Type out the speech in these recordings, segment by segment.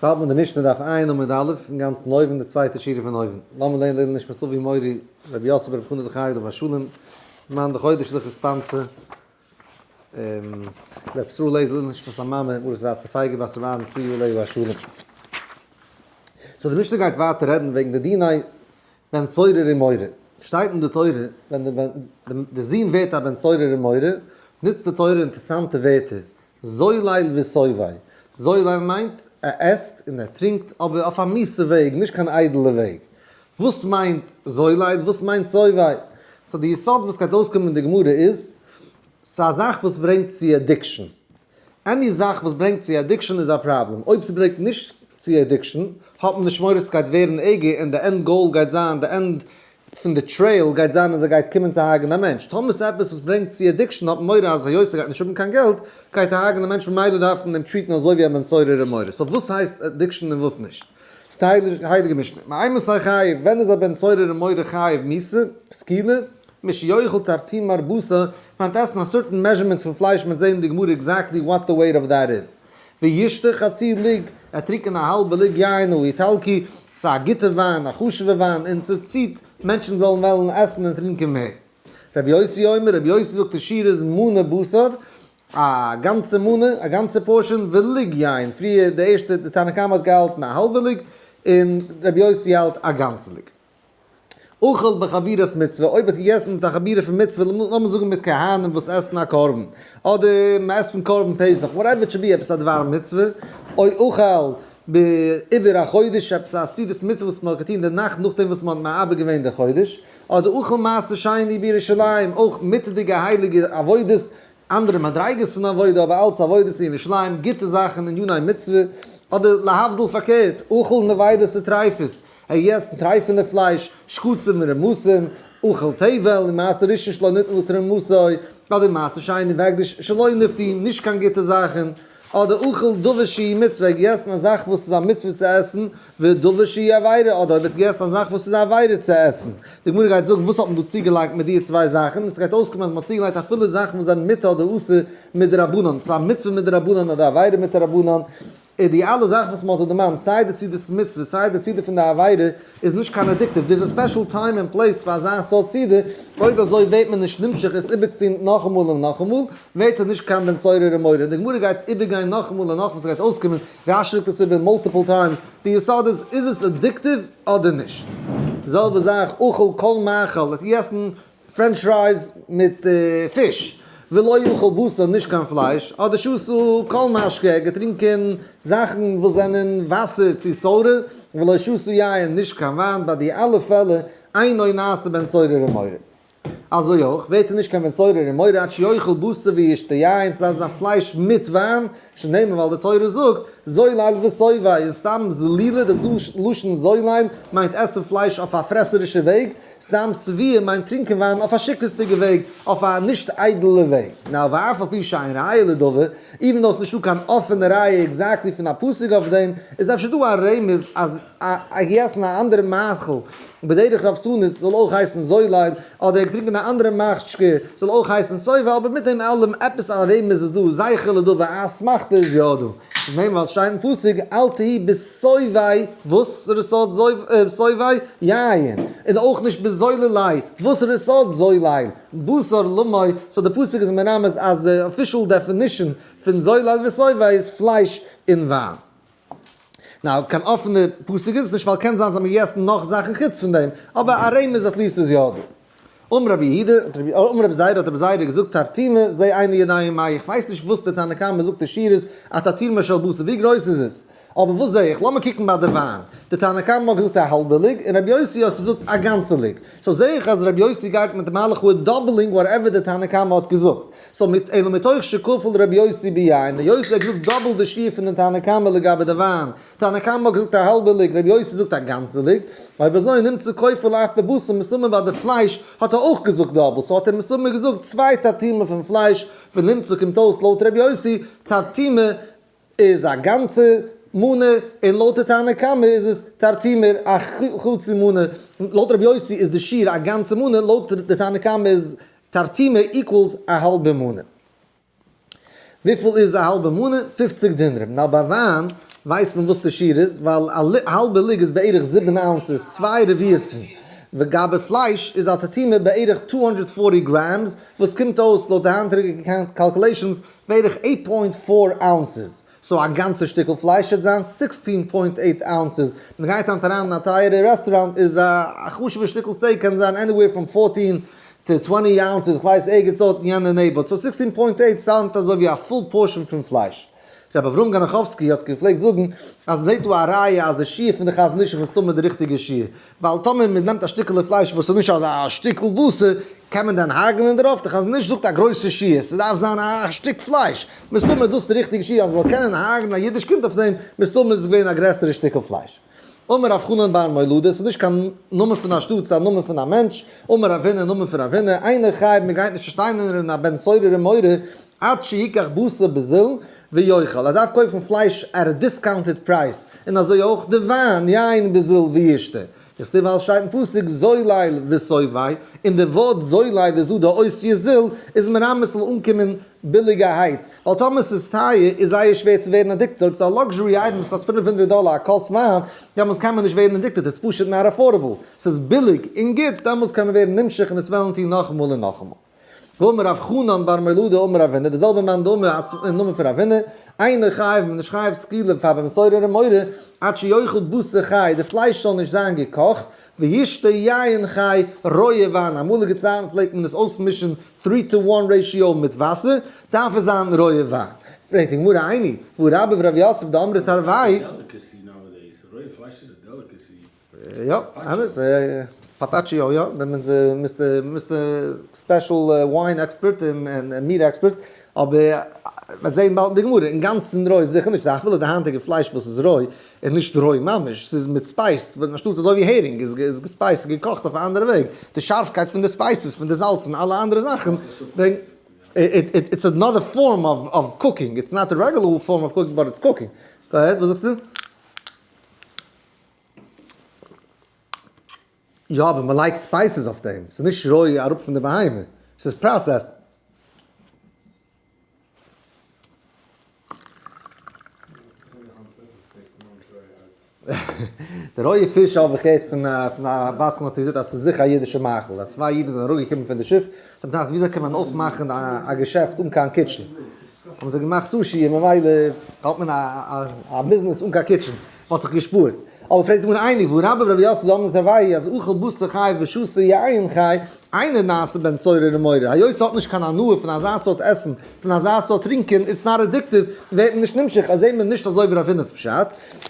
ס'האלט מען די משנה דף ע' עמוד א', אינגאנצן אויבן, די צווייטע שורה פון אויבן. לאמיר לערנען לעילוי נשמת אבי מורי רבי יוסף ברב חנא זכרי' עליו השלום, מאן דחודש לכ' ספאנסער, ר' ישראל לעזער לעילוי נשמת המאמע מרת רצה פייגא בת ר' אהרן צבי עליו השלום. so די משנה גייט ווייטער רעדן וועגן די דיני בן סורר ומורה. שטייט אין די תורה ווען די זון ווערט א בן סורר ומורה, נוצט די תורה אינטערסאנטע ווערטער, זולל וסובא. זולל מיינט ער עסט און ער טרינקט אבער אויף א מיסע וועג, נישט קיין איידעלע וועג. וואס מיינט זולל? וואס מיינט סובא? so די יסוד וואס גייט אויסקומען אין די גמרא איז, ס'איז א זאך וואס ברענגט צו addiction. any זאך וואס ברענגט צו addiction איז א פראבלעם. אויב ס'ברענגט נישט צו addiction האט מען נישט מורא ס'גייט ווערן ערגער און די end goal גייט זיין די end פון די trail גייט זיין אז ער גייט קומען צו הרג'ענען א מענטש. טאמער ס'איז עפעס וואס ברענגט צו addiction האט מען מורא אז היות ער גייט נישט האבן קיין געלט גייט ער הרג'ענען א מענטש ממילא דארף מען אים treat ן אזוי ווי א בן סורר ומורה. so וואס הייסט addiction און וואס נישט? ס'איז די הייליגע משנה. מאימתי חייב, ווען איז א בן סורר ומורה חייב מיתה? סקילה? משיאכל תרטימר בשר, מיינט עסן א certain measurement פון פלייש מ'וועט זעהן אין די גמרא exactly what the weight of that is. וישתה חצי לוג, ער טרינקען א האלבע לוג יין האיטלקי, ס'איז א גוטע וויין, א חשוב'ע וויין, און ס'ציט מענטשן זאלן וועלן עסן און טרינקען מער. רבי יוסי אומר, רבי יוסי זאגט די שיעור איז מנה בשר, א גאנצע מנה, א גאנצע portion, ולוג יין, פריער די ערשטע, די תנא קמא האט געהאלטן א האלבע לוג, און רבי יוסי האלט א גאנצע לוג. אכל בחבורת מצוה, אויב האט געגעסן מיט א חבורה פון מצוה, לאמיר זאגן מיט כהנים וואס עסן א קרבן, אדער מען עסט פון קרבן פסח, whatever it should be, עפעס א דבר מצוה, או אכל בעיבור החודש, עפעס א סעודת מצוה וואס מען האט געטון די נאכט נאכדעם וואס מען האט מעבר געווען די חודש, אדער אכל מעשר שני בירושלים, אויך מותר'דיגע הייליגע עבודות, אנדערע מדריגות פון עבודה, אבער אלץ עבודות אין ירושלים, גוטע זאכן, עניני מצוה, אדער להבדיל פארקערט, אכל נבילות וטריפות, ער געגעסן טרייפענע פלייש, שקצים און רמסים, אכל טבל און מעשר ראשון שלא ניתנו לתרומתו, אדער מעשר שני והקדש שלא נפדו, נישט קיין גוטע זאכן, אדער אכל דבר שהוא מצוה, ער האט געגעסן א זאך וואס איז א מצוה צו עסן, ודבר שהוא עבירה, אדער ער האט געגעסן א זאך וואס איז א עבירה צו עסן. די גמרא גייט זאגן וואס האט מען דא צוגעלייגט מיט די צוויי זאכן, און ס'גייט אויסקומען אז מ'האט צוגעלייגט אפילו זאכן וואס זענען מותר אדער אסור מדרבנן, ס'איז א מצוה מדרבנן אדער עבירה מדרבנן, און די אלע זאכן וואס מען האט דא דערמאנט, סיי די סעודת מצוה, סיי די סעודה פון די עבירה, איז נישט קיין addictive, there's a special time and place פאר אזא סארט סעודה, אויב אזוי ווערט מען נישט נמשך עס איבערצוטון נאכאמאל און נאכאמאל, ווערט ער נישט קיין בן סורר ומורה, און די גמרא גייט איבערגיין נאכאמאל און נאכאמאל, ס'גייט אויסקומען, רש"י זאגט עס איבער multiple times, די יסוד איז, איז עס addictive אדער נישט? די זעלבע זאך, אכל כל מאכל, ער האט געגעסן french fries מיט פיש, ולא יאכל בשר נישט קיין פלייש, אדער שתה כל משקה, געטרינקען זאכן וואס זענען וואסער צו soda, ולא שתה יין נישט קיין וויין, ביי די אלע פעלער אינו נעשה בן סורר ומורה. אזוי אויך ווערט ער נישט קיין בן סורר ומורה עד שיאכל בשר וישתה יין, ס'דארף זיין פלייש מיט וויין, שנאמר ווייל די תורה זאגט, זולל ושובע איז סתם זלילה, די לשון זולל מיינט עסן פלייש אויף א פרעסערישע וועג, סתם שביעה מיינט טרינקען וויין אויף א שיכור'סדיגע וועג, אויף א נישט איידעלע וועג. now ואף על פי שאין ראיה לדבר, even though ס'נישטא קיין אפענע ראיה exactly פון א פסוק אויף דעם, איז אפשר דא א רמז אז א געגעסן א אנדערע מאכל בדרך רעוותנות זאל אויך הייסן זולל, אדער געטרינקען א אנדערע משקה זאל אויך הייסן שובע, אבער מיט דעם אלעם עפעס א רמז איז דא, זכר לדבר, א אסמכתא איז יא דא. שנאמר ווייל ס'שטייט אין פסוק אל תהי בשובע, וואסערע סארט שובע? יין, און אויך נישט בזוללי, וואסערע סארט זולל? בשר למו, so די פסוק איז מרמז אז די official definition פון זולל ושובע איז פלייש און וויין. now, קיין אפענע פסוק איז עס נישט ווייל קען זיין זיי האבן געגעסן נאך זאכן חוץ פון דעם, אבער א רמז at least איז יא דא. אמר רבי יהודה, אמר רבי זירא האט רבי זירא געזאגט תרטימר זה איני יודע מאי, איך ווייס נישט וואס די תנא קמא זאגט די שיעור איז א תרטימר של בשר, ווי גרויס איז עס? אבער וואס זע איך? לאמיר קוקן ביי די וויין, די תנא קמא האט געזאגט א האלבע לוג און רבי יוסי האט געזאגט א גאנצע לוג, so זע איך אז רבי יוסי גייט מיט די מהלך הוא doubling whatever די תנא קמא האט געזאגט, so מיט אלא מתוך שכפל רבי יוסי ביין, רבי יוסי האט געזאגט double די שיעור פון די תנא קמא לגבי די וויין, תנא קמא האט געזאגט א האלבע לוג, רבי יוסי זאגט א גאנצע לוג, אויב אזוי נמצא כופל אף בבשר, מסתמא ביי די פלייש האט ער אויך געזאגט double, so האט ער מסתמא געזאגט צוויי תרטימר פון פלייש, ונמצא קומט אויס לויט רבי יוסי, תרטימר איז א גאנצע מנה, און לויט די תנא קמא איז עס תרטימר א חצי מנה, לויט רבי יוסי איז די שיעור א גאנצע מנה, לויט די תנא קמא איז תרטימר equals א האלבע מנה. וויפיל איז א האלבע מנה? 50 דינרים. now ביי וויין ווייסט מען וואס די שיעור איז, ווייל א האלבע לוג איז בערך 7 ounces, צוויי רביעית'ן. לגבי פלייש איז א תרטימר בערך 240 grams, וואס קומט אויס לויט די היינטיגע calculations בערך 8.4 ounces. So א גאנצע שטיקל פלייש וועט זיין 16.8 ounces. מען גייט היינט אריין אין א טייערע רעסטוראנט איז א חשוב'ע שטיקל steak קען זיין anywhere from 14 to 20 ounces, איך ווייס ערגעץ דארט אין יענע neighborhood. So 16.8 sound ט אזוי ווי א full portion פון פלייש. רבי אברהם גאנאכאווסקי האט געפלעגט זאגן אז מ'זעט דא א ראיה אז די שיעור פון די חזון איש איז מסתמא די ריכטיגע שיעור, ווייל טאמער מ'נעמט א שטיקעלע פלייש וואס איז נישט אזא שטיקל בשר, קען מען דען הרג'נען דערויף? די חזון איש זאגט א גרויסע שיעור, ס'דארף זיין א שטיק פלייש, מסתמא איז דאס די ריכטיגע שיעור אז מ'זאל קענען הרג'נען א אידיש קינד אויף דעם, מסתמא איז עס געווען א גרעסערע שטיקל פלייש. אמר רב חנן בר מולדה, ס'איז נישט קיין נאמען פון א שטאט, ס'איז א נאמען פון א מענטש, אמר רב הונא, נאמען פון רב הונא, אינו חייב, מ'גייט נישט שטיינערן א בן סורר ומורה, עד שיקח בשר בזול ויאכל, ער דארף קויפן פלייש at a discounted price, און אזוי אויך די וויין, יין בזול וישתה. איך זע ווייל שטייט אין פסוק זולל ושובע, און די ווארט זולל איז דא די אותיות זול, איז מרמז ס'זאל אנקומען ביליגערהייט, ווייל טאמער ס'איז טייער איז זייער שווער צו ווערן addicted, אויב ס'איז א luxury item וואס קאסט 500 דאלער א כוס וויין, דעמאלס קען מען נישט ווערן addicted, איטס פשוט not affordable, ס'איז ביליג און גוט, דעמאלס קען מען ווערן נמשך און עס וועלן טון נאכאמאל און נאכאמאל. ואמר רב חנן בר מולדה אמר רב הונא, די זעלבע מאן דאמר אין נאמען פון רב הונא, אינו חייב, מען איז נישט חייב סקילה פאר בן סורר ומורה, עד שיאכל בשר חי, די פלייש זאל נישט זיין געקאכט, וישתה יין חי, רויע וויין, אמאליגע צייטן פלעגט מען עס אויסמישן 3 to 1 ratio מיט וואסער, דארף עס זיין רויע וויין. פרעגט די גמרא איני, והא רבה ורב יוסף דאמרי תרוייהו. רויע פלייש איז א delicacy. יא, אמת, פאפאטשיאו יא, mister mister special wine expert און meat expert, אבער מ'וועט זעהן באלד אין די גמרא, אינגאנצן רוי זיכער נישט, אפילו די היינטיגע פלייש וואס איז רוי איז נישט רוי ממש, ס'איז מיט spiced, אנשטאט אזוי ווי הערינג איז גע spiced, געקאכט אויף א אנדערע וועג, די שארפקייט פון די spices, פון די זאלץ און אלע אנדערע זאכן, ברענגט, it's another form of cooking, it's not the regular form of cooking but it's cooking. Go ahead, וואס זאגסטו? יא אבער מען לייגט spices אויף דעם, ס'איז נישט רוי אראפ פון די בהמה, ס'איז processed. די רויע פיש האב איך געהערט פון א בדחן האט ער געזאגט אז ס'איז זיכער א אידישע מאכל, אז צוויי אידן זענען אראפגעקומען פון די שיף, זיי האבן געטראכט וויאזוי קען מען אויפמאכן א געשעפט אן קיין kitchen, האבן זיי געמאכט sushi און ממילא האט מען א ביזנעס אן קיין kitchen. האט זיך געשפארט. אבער פרעגט אים איני והא רבה ורב יוסף דאמרי תרוייהו אז אכל בשר חי ושתה יין חי, אינו נעשה בן סורר ומורה, היות ס'האט נישט קיין הנאה פון אזא סארט עסן, פון אזא סארט טרינקען, it's not addictive, ווערט מען נישט נמשך, אז זעהט מען נישט אזוי ווי רב הונא'ס פשט.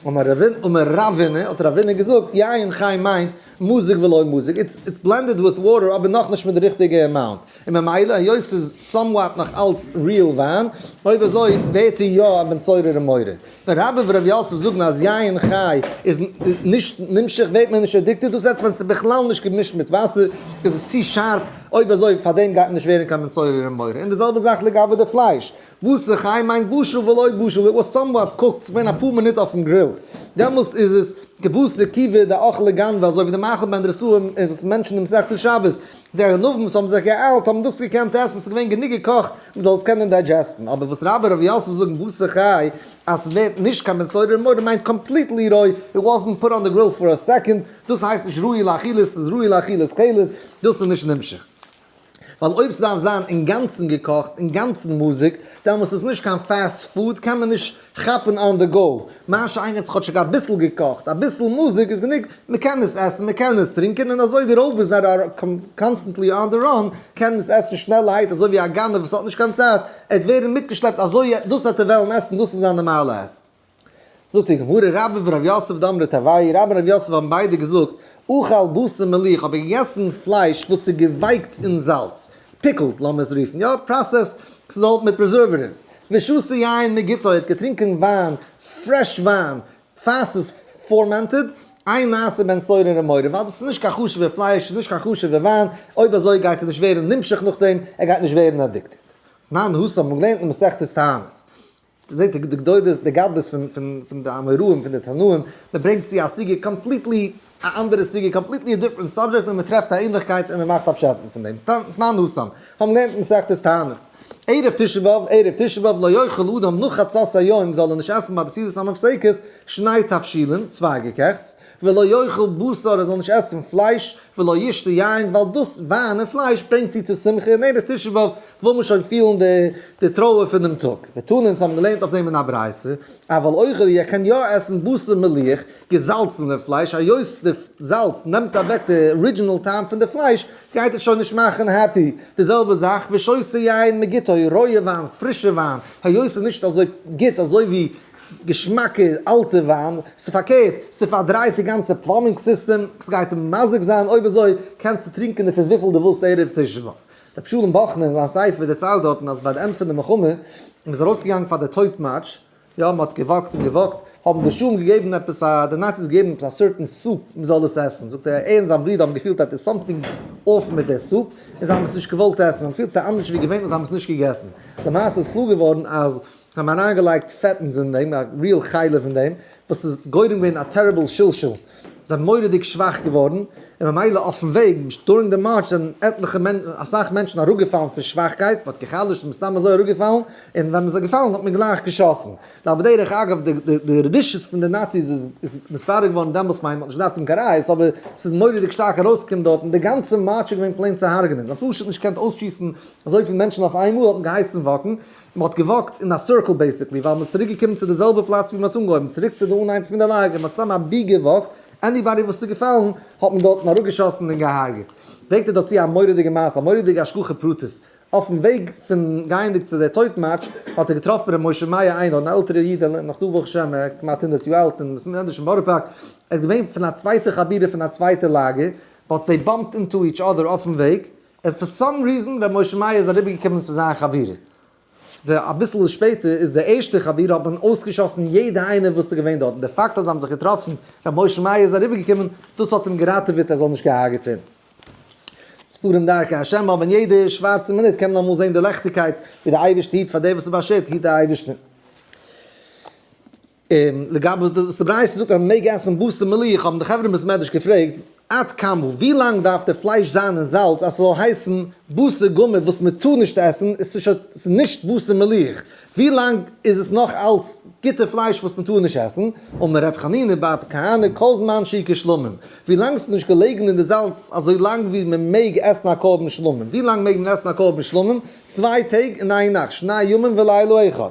אמר רב הונא, האט רב הונא געזאגט, יין חי מיינט מזוג ולא מזוג, it's blended with water אבער נאכנישט מיט די ריכטיגע amount. און ממילא היות ס'איז somewhat נאך אלץ real וויין, אויב אזוי ווערט ער יא א בן סורר ומורה. ווען רבה ורב יוסף זאגן אז יין חי איז נישט נמשך ווערט מען נישט addicted, דאס הייסט ווען ס'איז בכלל נישט געמישט מיט וואסער איז עס צו שארף, אויב אזוי פאר דעם גייט מען נישט ווערן קיין בן סורר ומורה. און די זעלבע זאך לגבי די פלייש, בשר חי מיינט בשל ולא בשל, it was somewhat cooked, ס'איז געווען אפאר מינוט אויפן grill, דעמאלס איז עס כבשר קיווע דאכלי גנבי, אזוי ווי די מאכל בן דרסוים וואס מענטשן אין מסכת שבת די גנבים וואס האבן זיך געאיילט האבן דאס געקענט עסן, ס'איז געווען גענוג געקאכט מען זאל עס קענען digest ן, אבער וואס רבה רב יוסף זאגן בשר חי אז ס'ווערט נישט קיין בן סורר ומורה מיינט completely רוי, it wasn't put on the grill for a second, דאס הייסט נישט ראוי לאכילה, ס'איז ראוי לאכילת כלב, דאס איז נישט נמשך. ווייל אויב ס'דארף זיין אינגאנצן געקאכט, אינגאנצן מזוג, דעמאלס איז נישט קיין fast food, קען מען נישט כאפן on the go. מה שאין כן ס'כאטשיג אביסל געקאכט, אביסל מזוג איז גענוג, מ'קען עס עסן, מ'קען עס טרינקען, און אזוי די רויבערס that are constantly on the run קענען עס עסן שנעלערהייט אזוי ווי א גנב וואס האט נישט קיין צייט, ער וועט ווערן מיטגעשלעפט אזוי דאס וועט ער וועלן עסן, דאס איז זיין נארמאלע עסן. זאגט די גמרא, רבה ורב יוסף דאמרי תרוייהו, רבה און רב יוסף האבן ביידע געזאגט, אכל בשר מליח, האב איך געגעסן פלייש וואס איז געווייקט אין זאלץ, pickled לאמיר עס רופן, יא, processed, ס'איז מיט preservatives, ושתה יין מגיתו, ער האט געטרינקען וויין, fresh וויין, פאר ס'איז fermented, אין נעשה בן סורר ומורה, ווייל דאס איז נישט קיין חשוב'ע פלייש, ס'איז נישט קיין חשוב'ע וויין, אויב אזוי גייט ער נישט ווערן נמשך נאכדעם, ער גייט נישט ווערן addicted. תנן התם האבן געלערנט אין מסכת תענית. זעט די גדולות, די גדלות פון די אמוראים, פון די תנאים, מען ברענגט צו א סוגיא completely. א אנדערע סוגיא, completely א different subject און מען טרעפט א ענליכקייט און מען מאכט א פשט פון דעם. תנן התם, האבן געלערנט מסכת תענית. ערב תשעה באב, ערב תשעה באב לא יאכל אדם נאך חצות היום זאל ער נישט עסן ביי די סעודת המפסקת שני תבשילין, צוויי געקעכטס, ולא יאכל בשר ער זאל נישט עסן פלייש, ולא ישתה יין ווייל דאס וויין און פלייש ברענגט צו צו שמחה און ערב תשעה באב וויל מען שוין פילן די די טרויער פון דעם טאג. ותנא אונז האבן געלערנט אויף דעם אין א ברייתא, אבל אוכל ער קען יא עסן בשר מליח, געזאלצענע פלייש, היות די זאלץ נעמט אוועק די original טעם פון די פלייש, גייט עס שוין נישט מאכן happy, די זעלבע זאך ושותה יין מגיתו, רויע וויין, פרישע וויין, היות ס'איז נישט אזוי גוט אזוי ווי געשמאקע אלטע וויין, ס'פארקערט, ס'פארדרייט די גאנצע plumbing system, ס'גייט אים מזיק זיין, אויב אזוי קענסטו טרינקען דערפון וויפיל דו ווילסט ערב תשעה באב. רבי שלום באכנער אין זיין ספר דערציילט דארטן אז ביי די ענד פון די מלחמה, מ'איז ארויסגעגאנגען פאר די טויט מארטש, יא, מען האט געוואקט און געוואקט, האבן די שומרים געגעבן עפעס א, די נאציס געגעבן עפעס א certain soup מען זאל עס עסן, זאגט ער, ער און זיין ברודער האבן געפילט אז עס איז something off מיט די soup, און זיי האבן עס נישט געוואלט עסן, זיי האבן געפילט ס'איז אנדערש ווי געווענליך, זיי האבן עס נישט געגעסן. למעשה איז קלאר געווארן אז זיי האבן אריינגעלייגט פעטנס אין דעם, א real חלב אין דעם, וואס איז גורם געווען א terrible שלשול. זיי זענען מורא'דיג שוואך געווארן, און ממילא אויפן וועג during די מארטש זענען עטליכע אסאך מענטשן אראפגעפאלן פון שוואכקייט, מ'האט גע'חלש'ט און מסתם אזוי אראפגעפאלן, און ווען מ'איז געפאלן האט מען גלייך געשאסן. אבער דרך אגב די די רשעות פון די נאציס איז איז נתברר געווארן דעמאלס מיין מ'האט נישט געדארפט האבן קיין ראיות אבער ס'איז מורא'דיג שטארק ארויסגעקומען דארטן, די גאנצע מארטש איז געווען plain צו הרג'נען, זיי האבן פשוט נישט געקענט אויסשיסן אזויפיל מענטשן אויף איינמאל האט מען געהייסן walk ן, מען האט געוואקט אין א circle basically ווייל מען איז צוריק געקומען צו די זעלבע פלאץ ווי מען האט אנגעהויבן, צוריק צו די אנהייב פון די לאגער, מען האט סתם אבי געוואקט, anybody וואס איז געפאלן האט מען דארטן אראפגעשאסן און געהארגעט. ברענגט ער דארט צו א מורא'דיגע מעשה, א מורא'דיגע השגחה פרטית, אויפן וועג פון גייענדיג צו די טויט מארטש האט ער געטראפן ר' משה מאיר איינהארן, אן עלטערער איד, נאך דא ברוך השם, כמעט הונדערט יאר אלט, אין בית מדרש אין בארא פארק, ער איז געווען פון א צווייטע חבורה פון א צווייטע לאגער, but they bumped into each other אויפן וועג, און for some reason ר' משה מאיר איז אריבערגעקומען צו זיין חבורה. די אביסל שפעטער איז די ערשטע חבורה האט מען אויסגעשאסן יעדע איינער וואס איז געווען דארט, און די פאקט אז זיי האבן זיך געטראפן ר' משה מאיר איז אריבערגעקומען דאס האט אים געראטעוועט ער זאל נישט געהארגעט ווערן. סתרים דרכי השם אבער אין יעדע שווארצע מינוט קען מען אמאל זען די לעכטיגקייט ווי די אייבערשטער היט פאר דער וואס איז באשערט היט די אייבערשטער. און לגבי וואס די ברייתא זאגט אז מען מעג עסן בשר מליח האבן די חברה אין בית מדרש געפרעגט עד כמה ווי לאנג דארף די פלייש זיין אין זאלץ אז ס'זאל הייסן בשר גמור וואס מען טאר נישט עסן עס איז נישט בשר מליח ווי לאנג איז עס נאך אלץ גוטע פלייש וואס מען טאר נישט עסן אמר ר' חנינא בר כהנא כל זמן שהוא כשלמים ווי לאנג ס'איז נישט געלעגן אין די זאלץ אזוי לאנג ווי מען מעג עסן א קרבן שלמים ווי לאנג מעג מען עסן א קרבן שלמים צוויי טעג און איין נאכט שני ימים ולילה אחד.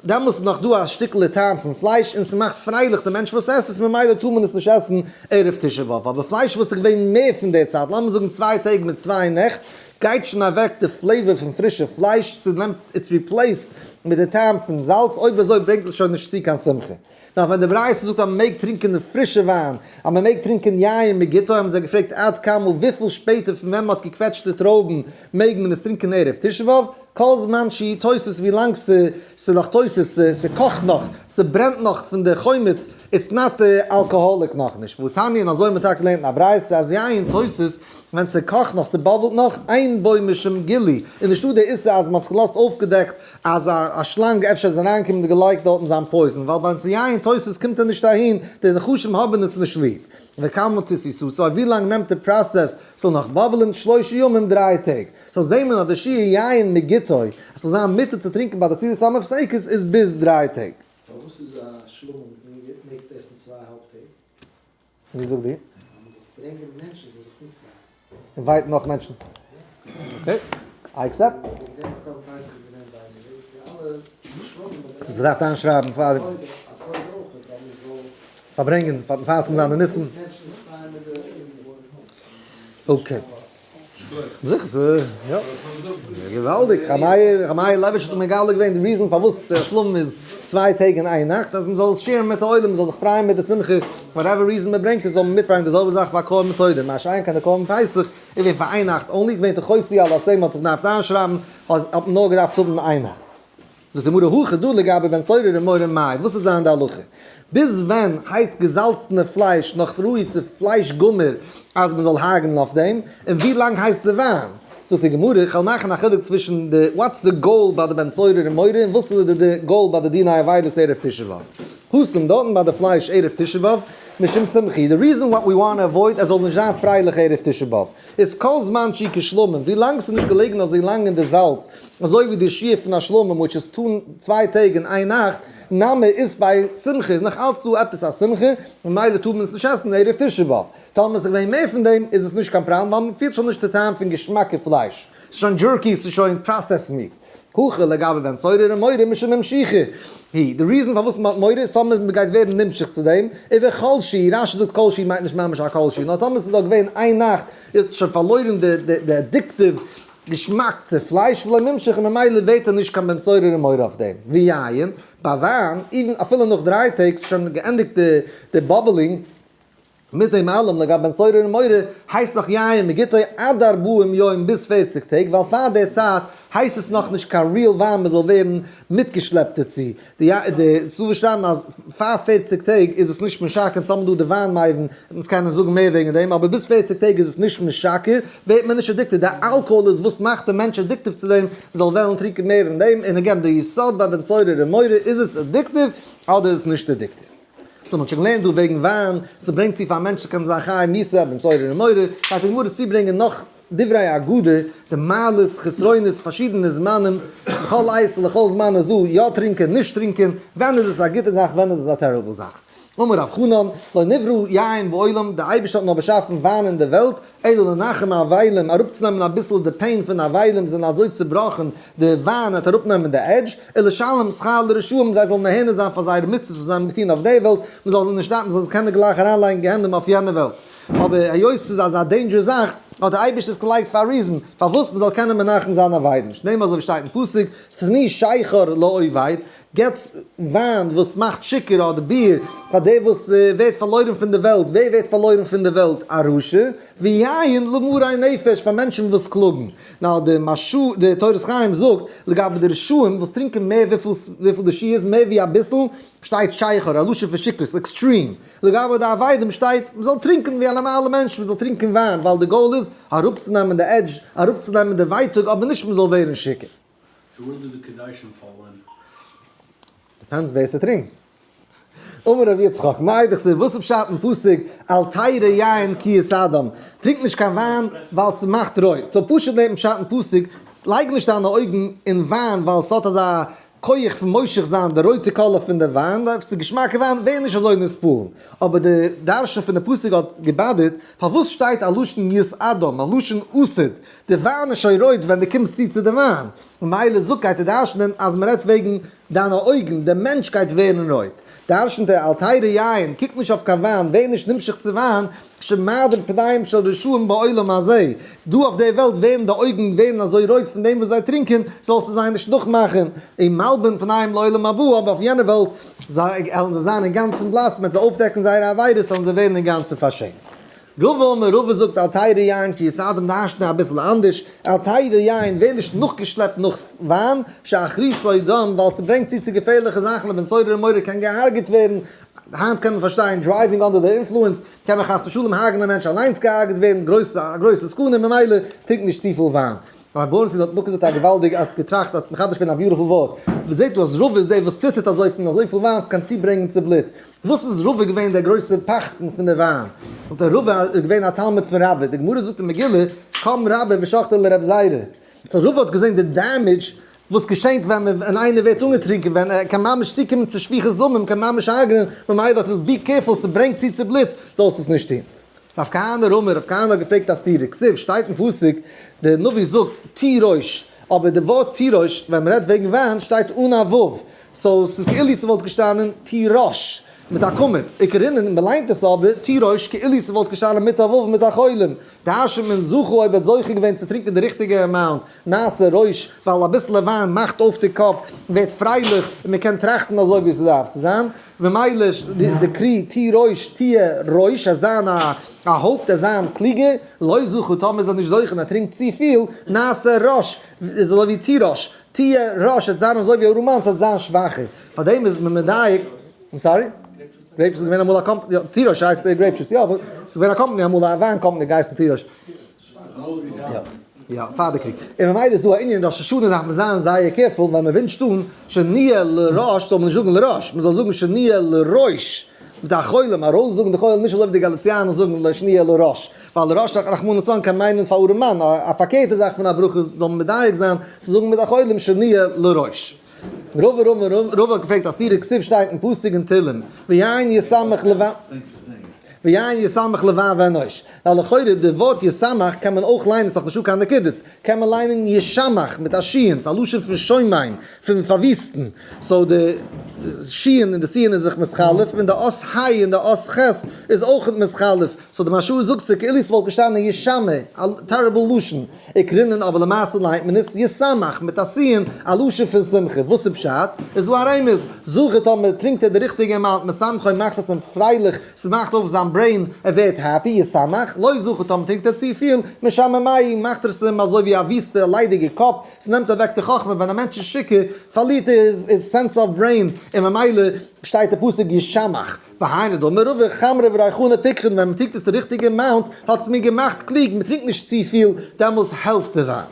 דעמאלס איז נאך דא א שטיקל טעם פון פלייש און ס'מאכט פרייליך די מענטש וואס עסט עס ממילא טאר מען עס נישט עסן ערב תשעה באב, אבער פלייש וואס איז געווען מער פון די צייט, לאמיר זאגן צוויי טעג מיט צוויי נעכט, גייט שוין אוועק די flavor פון פרישע פלייש, ס'נעמט it's replaced מיט די טעם פון זאלץ, אויב אזוי ברענגט עס שוין נישט צו קיין שמחה. נאך ווען די ברייתא זאגט אז מ'מעג טרינקען די פרישע וויין, אז מ'מעג טרינקען יין מגיתו, האבן זיי געפרעגט עד כמה וויפיל שפעטער פון ווען מ'האט געקוועטשט די טרויבן מעג מען עס טרינקען ערב תשעה באב, כל זמן שהיא תוסס ווי לאנג ס'נאך תוסס, ס'קאכט נאך, ס'ברענט נאך פון די חומץ, it's not alcoholic נאכנישט, והתניא און אזוי האט מען טאקע געלערנט אין א ברייתא אז יין תוסס ווען ס'קאכט נאך, ס'באבלט נאך, אין בו משום גילוי, איז נישטא די איסור אז מ'האט זיך געלאזט אויפגעדעקט אז א שלאנג אפשר איז אריינגעקומען און געלייגט דארטן זיין poison, ווייל ביי אונז יין תוסס קומט ער נישט אהין, די נחשים האבן עס נישט ליב. וכמה תסיסתו, ווי לאנג נעמט די process ס'זאל נאך באבלען? שלושה ימים דריי טעג. so זעהט מען אז די שיעור יין מגיתו אז ס'זאל זיין מותר צו טרינקען ביי די סעודת המפסקת איז ביז דריי טעג. פארוואס איז א שלמים מעגט עסן צוויי האלב טעג? ווי זאגט די? אז מ'זאל ברענגען מענטשן זאל זיך מיטפרייען. invite ן נאך מענטשן. okay, I accept. זיך דארף איינשרייבן פאר פארברענגען פאר מפרסם זיין די ניסים. okay. זיכער ס'איז יא. געוואלדיג. ר' מאיר לעוויטש האט מגלה געווען די reason פארוואס דער שלמים איז צוויי טעג און איין נאכט, אז מ'זאל עס share ן מיט די עולם, מ'זאל זיך פרייען מיט די שמחה, whatever reason מ'ברענגט עס זאל מען מיטפרייען, די זעלבע זאך ביי קרבן תודה, מה שאין כן די קרבן פסח איז געווען פאר איין נאכט only, געווען תכוסו על עשה, מ'האט זיך געדארפט איינשרייבן, האט מען נאר געדארפט האבן איין נאכט. זאגט די גמרא הכא דא לגבי בן סורר ומורה מאי, וואס וועט זיין די הלכה? ביז ווען הייסט געזאלצענע פלייש נאך ראוי צו פלייש גמור אז מען זאל הרג'נען אויף דעם, און ווי לאנג הייסט די וויין? זאגט די גמרא, איך וועל מאכן א חילוק צווישן די what's די goal ביי די בן סורר ומורה און וואס איז די goal ביי די דיני אבילות ערב תשעה באב. התם דארטן ביי די פלייש ערב תשעה באב, משום שמחה, the reason what we want avoid ער זאל נישט זיין פרייליך ערב תשעה באב, איז כל זמן שהוא כשלמים, ווי לאנג ס'איז נישט געלעגן אזוי לאנג אין די זאלץ, אזוי ווי די שיעור פון א שלמים which איז טון צוויי טעג און איין נאכט, נמי איז ביי שמחה איז נאך אלץ דא עפעס א שמחה, ממילא טאר מען עס נישט עסן ערב תשעה באב. טאמער ס'איז געווען מער פון דעם איז עס נישט קיין פראבלעם ווייל מ'פילט שוין נישט די טעם פון געשמאקע פלייש, ס'איז שוין jerky, ס'איז שוין processed meat. הכא לגבי בן סורר ומורה משום משיכה היא, די reason פארוואס מ'האט מורא איז טאמער מ'גייט ווערן נמשך צו דעם, ובכל שהוא, רש"י זאגט כל שהוא מיינט נישט ממש א כל שהוא, נאר טאמער ס'איז דארט געווען איין נאכט איז שוין פארלוירן די addictive געשמאק צו פלייש ולא נמשך און ממילא ווערט ער נישט קיין בן סורר ומורה אויף דעם, ויין, ביי וויין, even אפילו נאך דריי טעג ס'איז שוין געענדיגט די bubbling, מיט דעם אלעם לגבי בן סורר ומורה הייסט נאך יין מגיתו עד ארבעים יום ביז פערציג טעג ווייל פאר די צייט הייסט עס נאך נישט קיין real וויין מען זאל ווערן מיטגעשלעפט דערצו, די די ס'דא וואס שרייבן אז פאר פערציג טעג איז עס נישט משכר אונז האבן דא די וויין מבין אונז קענען זאגן מער וועגן דעם אבער ביז פערציג טעג איז עס נישט משכר ווערט מען נישט addicted די אלקאהאל איז וואס מאכט די מענטש addictive צו דעם מען זאל וועלן טרינקען מער פון דעם און again די יסוד ביי בן סורר ומורה איז עס addictive אדער איז עס נישט addictive. so מ'האט שוין געלערנט דא וועגן וויין, ס'ברענגט צו פאר א מענטש צו קענען זיין חי מיתה, בן סורר ומורה, גייט די גמרא צוברענגען נאך דברי אגדה, די מעלות, חסרונות, פארשידענע זמנים, לכל עת ולכל זמן איז דא יא טרינקען, נישט טרינקען, ווען איז עס א גוטע זאך, ווען איז עס א terrible זאך. אמר רב חנן, לא נברא יין בעולם, דער אייבערשטער האט נאר באשאפן וויין אין דער וועלט, אלא לנחם אבלים, אראפצונעמען אביסל די pain פון אבלים, זענען אזוי צובראכן, די וויין וועט אראפנעמען די edge, ולשלם שכר לרשעים, זיי זאלן נהנה זיין פאר זייערע מצוות וואס זיי האבן געטון אויף די וועלט, מען זאל זיי נישט דארפן, מען זאל זיי קענען גלייך אריינלייגן גיהנום אויף יענע וועלט. אבער היות ס'איז אזא dangerous זאך, האט דער אייבערשטער עס געלייגט פאר א reason, פארוואס מען זאל קענען מנחם זיין אבלים, שנאמר אזוי ווי שטייט אין פסוק, תנו שכר לאובד, געטס וויין וואס מאכט שיכור אדער ביר פאר דער וואס ווערט פארלוירן פון די וועלט, ווער ווערט פארלוירן פון די וועלט? א רשע, ויין למרי נפש פאר מענטשן וואס קלאגן. נאר די מהרש"א די תורת חיים זאגט לגבי די רשעים וואס טרינקען מער וויפיל די שיעור איז מער ווי אביסל, שטייט שכר, א לשון פון שכרות, extreme. לגבי די אבלים שטייט מען זאל טרינקען ווי א נארמאלע מענטש, מען זאל טרינקען וויין ווייל די goal איז אראפצונעמען די edge, אראפצונעמען די ווייטאג אבער נישט מען זאל ווערן שיכור. So where do the קדשים fall in? Depends ווער ס'טרינקט. אמר רבי יצחק, מאי דכתיב, וואס איז פשט אין פסוק אל תירא יין כי יסעדם, טרינק נישט קיין וויין ווייל ס'מאכט רויט, so פשוט לערנט פשט אין פסוק, לייג נישט דיינע אויגן אין וויין ווייל ס'האט אזא כח פון מושך זיין די רויטע color פון די וויין, ס'איז געשמאקע וויין, ווער נישט אזוי נתפעל. אבער די דרשן פון די פסוק האט געבאדערט, פארוואס שטייט א לשון יסעדם, א לשון עתיד, די וויין איז שוין רויט ווען דו קומסט צו צו די וויין, ממילא זאגט גייט ער דרש'נען אז מען רעדט וועגן דיינע אויגן, דער מענטש גייט ווערן רויט. דרש'נט ער אל תירא יין, קוק נישט אויף קיין וויין, ווער נישט נמשך צו וויין, שמאדיר פניהם של רשעים בעולם הזה, דא אויף דער וועלט ווערן די אויגן ווערן אזוי רויט פון דעם וואס זיי טרינקען, זאלסטו זיי נישט נאכמאכן, ומלבין פניהם לעולם הבא, אבער אויף יענער וועלט זיי וועלן זיי זיין אינגאנצן בלאס, מען וועט זיי אויפדעקן זייערע עבירות, וועלן זיי ווערן אינגאנצן פארשעמט. רבא אמר רבא זאגט אל תירא יין כי יסעדם דרש'נט אביסל אנדערש, אל תירא יין ווער נישט נאכגעשלעפט נאך וויין, שאחריתו דם, ווייל ס'ברענגט צו צו געפערליכע זאכן לבן סורר ומורה קען געהארגעט ווערן, היינט קען מען פארשטיין driving under the influence קען מען חס ושלום הרג'נען א מענטש אליינס געהארגעט ווערן, גרויסע א גרויסע סכנה ממילא טרינק נישט צופיל וויין. רבי בונצי האט נאכגעזאגט א געוואלדיג האט געטראכט האט מחדש געווען א beautiful ווארט, מ'זעט דא אז רבא איז דער וואס ציטערט אזוי פון אזויפיל וויין ס'קען צוברענגען צו בלוט, וואס איז רבא געווען דער גרויסער פחדן פון די וויין? זאגט ער רבא איז געווען א תלמיד פון רבה, די גמרא זאגט אין מגילה קם רבה ושחטיה לרב זירא, so רבא האט געזען די damage וואס געשענט ווען ווען איינער ווערט אנגעטרינקען ווען ער קען ממש צוקומען צו שפיכות דמים קען ממש הרג'נען, ממילא האט ער be careful ס'ברענגט צו צו בלוט זאלסט עס נישט טון. רב כהנא אמר, רב כהנא האט געפרעגט א סתירה, כתיב שטייט אין פסוק, דער נביא זאגט תירוש, אבער די ווארט תירוש ווען מ'רעדט וועגן וויין שטייט אן א ו', so ס'איז כאילו ס'וואלט געשטאנען תירש מיט א קמץ, וקרינן מ'ליינט עס אבער תירוש כאילו ס'וואלט געשטאנען מיט א ו' מיט א חולם, דרש'נט מען זכה אויב ער האט זוכה געווען צו טרינקען די ריכטיגע amount, נעשה ראש, ווייל אביסלע וויין מאכט אויף די קאפ, מ'ווערט פרייליך און מ'קען טראכטן אזוי ווי ס'דארף צו זיין. ממילא איז די קרי תירוש תהיה ראש, אז זיין א הויפט, אז זיין קלוגער, לא זכה, טאמער איז ער נישט זוכה און ער טרינקט צופיל, נעשה רש, איז אזוי ווי תירוש, תהיה רש, עט זיין אזוי ווי ארומאן, ס'עט זיין שוואכער. פארדעם איז מען מדייק, I'm sorry? Grape juice איז געווען אמאל א קאמפאני, יא, תירוש הייסט grape juice, יא, אבער ס'איז געווען א קאמפאני אמאל, א וויין קאמפאני געהייסן תירוש. יא, פאר די קריג. און ממילא איז דא א ענין ראש השנה דארף מען זיין זייער careful ווען מען ווינטשט אן שנהיה לראש זאל מען נישט זאגן לראש, מען זאל זאגן שנהיה לראש. מיט א חולם, ארויסזאגן די חולם, נישט אזוי ווי די גאליציאנער זאגן לא שניא אלא ראש, ווייל ראש רחמנא ליצלן קען מיינען פאר ארעמאן, א פארקערטע זאך פון א ברכה זאל מען מדייק זיין צו זאגן מיט א חולם שנהיה לראש. רבא רבא רבא האט געפרעגט א סתירה כתיב שטייט אין פסוק אין תהלים ויין ישמח לבב ויין ישמח לבב אנוש, ווייל לכאורה די ווארט ישמח קען מען אויך ליינען ס'איז דאך נישטא קיין נקודות, קען מען ליינען ישמח מיט א שין, ס'איז א לשון פון שומם, פון פארוויסטן, so די שין און די סין איז זיך מתחלף, און די אות ה' און די אות ח' איז אויך מתחלף, so די מהרש"א זאגט ס'איז כאילו ס'וואלט געשטאנען ישמע, א terrible לשון, איקרינן אבער למעשה ליינט מען עס ישמח מיט א סין, א לשון פון שמחה, וואס איז פשט? איז דא א רמז, זכה טאמער טרינקט ער די ריכטיגע amount משמחו מאכט עס אים פרייליך, ס'מאכט אויף זיין brain, ער ווערט happy, ישמח, לא זכה טאמער טרינקט ער צופיל, משעממהו מאכט ער עס אים אזוי ווי א וויסטע ליידיגע קאפ, ס'נעמט אוועק די חכמה, ווען א מענטש איז שיכור פארלירט ער his sense of brain, און ממילא שטייט די פסוק ישמח, והיינו דאמר רבא חמרא וריחנא פיקחין ווען מ'טרינקט עס די ריכטיגע amount האט עס מיר געמאכט קלוג, מ'טרינקט נישט צופיל דעמאלס העלפט די וויין.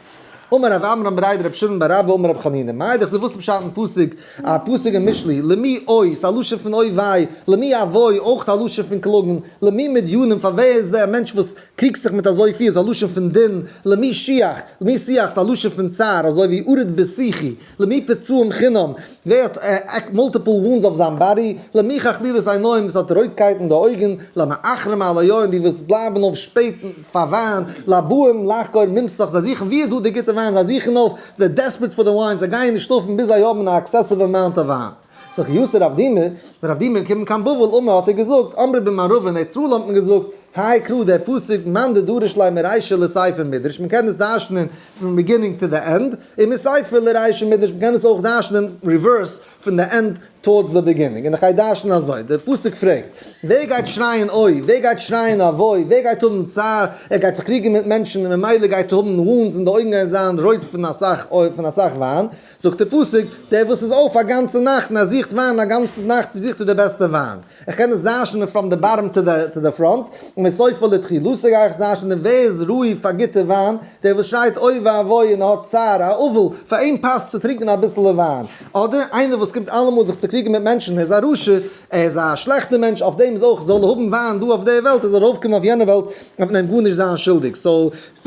אמר רב עמרם בריה דרב שמעון בר אבא אמר רב חנינא, מאי דאך וואס איז פשט אין פסוק, א פסוק אין משלי, למי אוי, ס'איז א לשון פון אוי וויי, למי אבוי, אויך א לשון פון קלאגן, למי מדיונים, פאר ווער איז דער מענטש וואס קריגט זיך מיט אזוי פיל, ס'איז א לשון פון דין, למי שיח, למי שיח, ס'איז א לשון פון צער, אזוי ווי ארוד בשיחי, למי פצעים חינם, ווער האט multiple wounds אויף זיין body, למי חכלילות עיניים, וואס האט רויטקייט אין די אויגן, למאחרים על היין, די וואס בלייבן אויף שפעט פאר וויין, לבאים לחגור מומסח, זיי זוכן ווי איז דא די גוטע וויין, זיי זוכן אויף, they're desperate for the wine, זיי גייען נישט שלאפן ביז זיי האבן א excessive amount of וויין. so כי אתא רב דימי, ווען רב דימי איז געקומען קיין בבל, אמר האט ער געזאגט, אמרי במערבא אין ארץ ישראל האט מען געזאגט, האי קרא דער פסוק מאן דדריש ליה מרישא לסיפא מדרש, מען קען עס דרש'נען פון beginning to the end, און מסיפא לרישא מדרש, מען קען עס אויך דרש'נען reverse פון די end towards the beginning, און איך גיי דרש'נען אזוי, דער פסוק פרעגט, ווער גייט שרייען אוי, ווער גייט שרייען אבוי, ווער גייט האבן צער, ער גייט זיך קריגן מיט מענטשן און ממילא גייט ער האבן wounds און די אויגן גייען זיין רויט פון אסאך פון אסאך וויין, זאגט דער פסוק, דער וואס איז אויף א גאנצע נאכט און ער זוכט וויין א גאנצע נאכט זוכט ער די בעסטע וויין. איך קען עס דרש'נען from the bottom to the front, ומסופו לתחילתו גיי איך עס דרש'נען ווער איז ראוי פאר גוטע וויין, דער וואס שרייט אוי ואבוי און האט צער, א אבל, פאר אים פאסט צו טרינקען אביסעלע וויין. אדער איינער וואס קומט אלעמאל זיך צו קריגן מיט מענטשן, ער איז א רשע, ער איז א שלעכטער מענטש, אויף דעם איז אויך זאל ער האבן וויין דא אויף דער וועלט, ער זאל ארויפקומען אויף יענע וועלט, וועט מען אים גארנישט זיין שולדיג. so,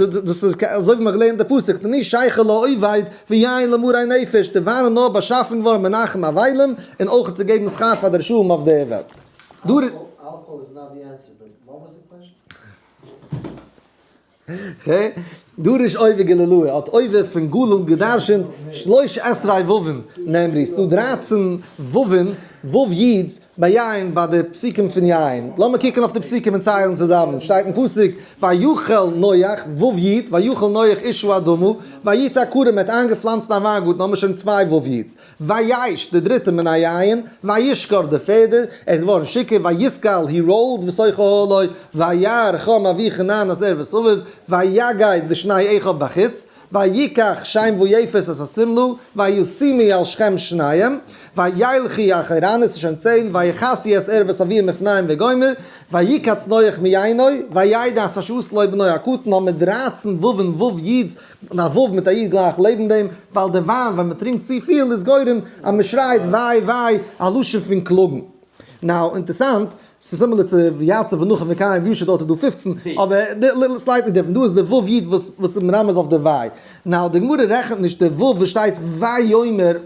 דאס איז אזוי ווי מ'האט געלערנט די פסוק, תנו שכר לאובד ויין למרי נפש, די וויין איז נאר באשאפן געווארן מנחם אבלים, און אויך צו געבן שכר פאר די רשעים אויף דער וועלט. Alcohol is not the answer, but what was the question? דרש אויבער גלילאה, האט אויבער פון גליל געדרשנט שלוש עשרה וואוין, נאמרו, ס'דא דרייצן וואוין, וואו אידס, ביי יין, ביי די פסוקים פון יין. לאמיר קוקן אויף די פסוקים און ציילן צוזאמען. שטייט אין פסוק, ויחל נח, ו' י', ויחל נח איש האדמה, ויטע כרם, ער האט איינגעפלאנצט א וויינגארטן, האבן מיר שוין צוויי ו' י'ס. וישת, די דריטע מן היין, וישכר, די פערדע, ער איז געווארן שיכור, ויסגל, he rolled, בתוך אהלו, וירא חם אבי כנען את ערות אביו, ויגד לשני אחיו בחוץ, ויקח שם ויפת את השמלה, וישימו על שכם שניהם, וילכו אחורנית, ס'איז שוין 10, ויכסו את ערות אביהם מפניהם וגומר, ויקץ נח מיינו, וידע את אשר עשה לו בנו הקטן, האבן מיר 13 וואו'ן וואו אידס, און א וואו מיט א איד גלייך לעבן דעם, ווייל די וויין ווען מ'טרינקט צופיל איז גורם אז מ'שרייט וויי וויי, א לשון פון קלאגן. now, אינטערסאנט, ס'איז similar צו ויצב ונחם וקיים וישע דארט איז דא 15, אבער slightly different, דא איז די ו' י' וואס איז מרמז אויף די וויי. now, די גמרא רעכנט נישט די ו' וואס שטייט ויאמר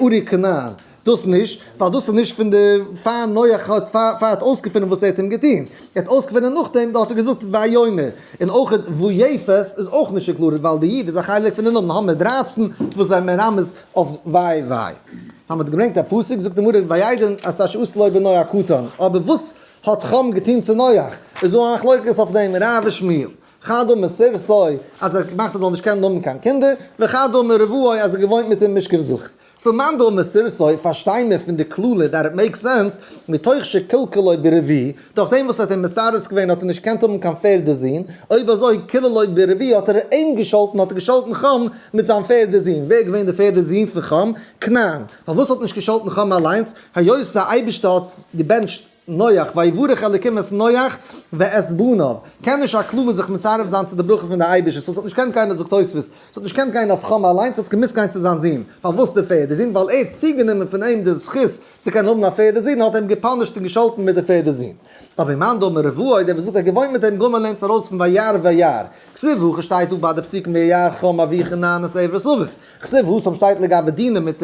ארי כנען, דאס נישט, ווייל דאס איז נישט פון די פאר נח האט פאר האט אויסגעפונען וואס ער האט אים געטון, ער האט אויסגעפונען נאכדעם, דארט האט ער געזאגט ויאמר, און אויך ויפת איז אויך נישט included ווייל די י' איז א חלק פון די נאמען, האבן מיר 13 וואס זענען מרמז אויף וויי וויי. האט מען געברענגט א פסוק, זאגט די גמרא וידע את אשר עשה לו בנו הקטן, אבער וואס האט חם געטון צו נח? איז דא א מחלוקת אויף דעם, רב ושמואל, חד אמר סירסו, אז ער האט געמאכט ער זאל נישט קענען האבן קיין קינדער, וחד אמר רבעו, אז ער האט געוואוינט מיט אים משכב זכר. so מאן דאמר סירסו, פארשטיי מיר פון די קללה that it makes sense, מתוך שקלקלו ברביעי, דורך דעם וואס ער האט אים מסרס געווען האט ער נישט געקענט האבן קיין פערדע זון, אויב אזוי קללו ברביעי האט ער אים געשאלטן האט ער געשאלטן חם מיט זיין פערדע זון, ווער איז געווען די פערדע זון פון חם? כנען. פארוואס האט נישט געשאלטן חם אליינס? היות דער אייבערשטער האט געבענטשט. נח, ויברך אלקים את נח ואת בניו, קען נישט א קללה זיך מצרף זיין צו די ברכה פון די אייבערשטער, so ס'האט נישט געקענט גיין, זאגט תוספות, ס'האט נישט געקענט גיין אויף חם אליינס, ס'האט געמוזט גיין צו זיין זון. פארוואס די פערדע זון? ווייל ער האט צוגענומען פון אים די זכות צו קענען האבן א פערדע זון, האט ער אים געפאנישט און געשאלטן מיט די פערדע זון. אבער מאן דאמר רבוהו, דער וואס זאגט ער האט געוואוינט מיט אים גמר לערנט ארויס פון וירא וירא. כתיב הכא שטייט דא ביי די פסוקים וירא חם אבי כנען את עברת אביו. כתיב התם שטייט לגבי דינה מיט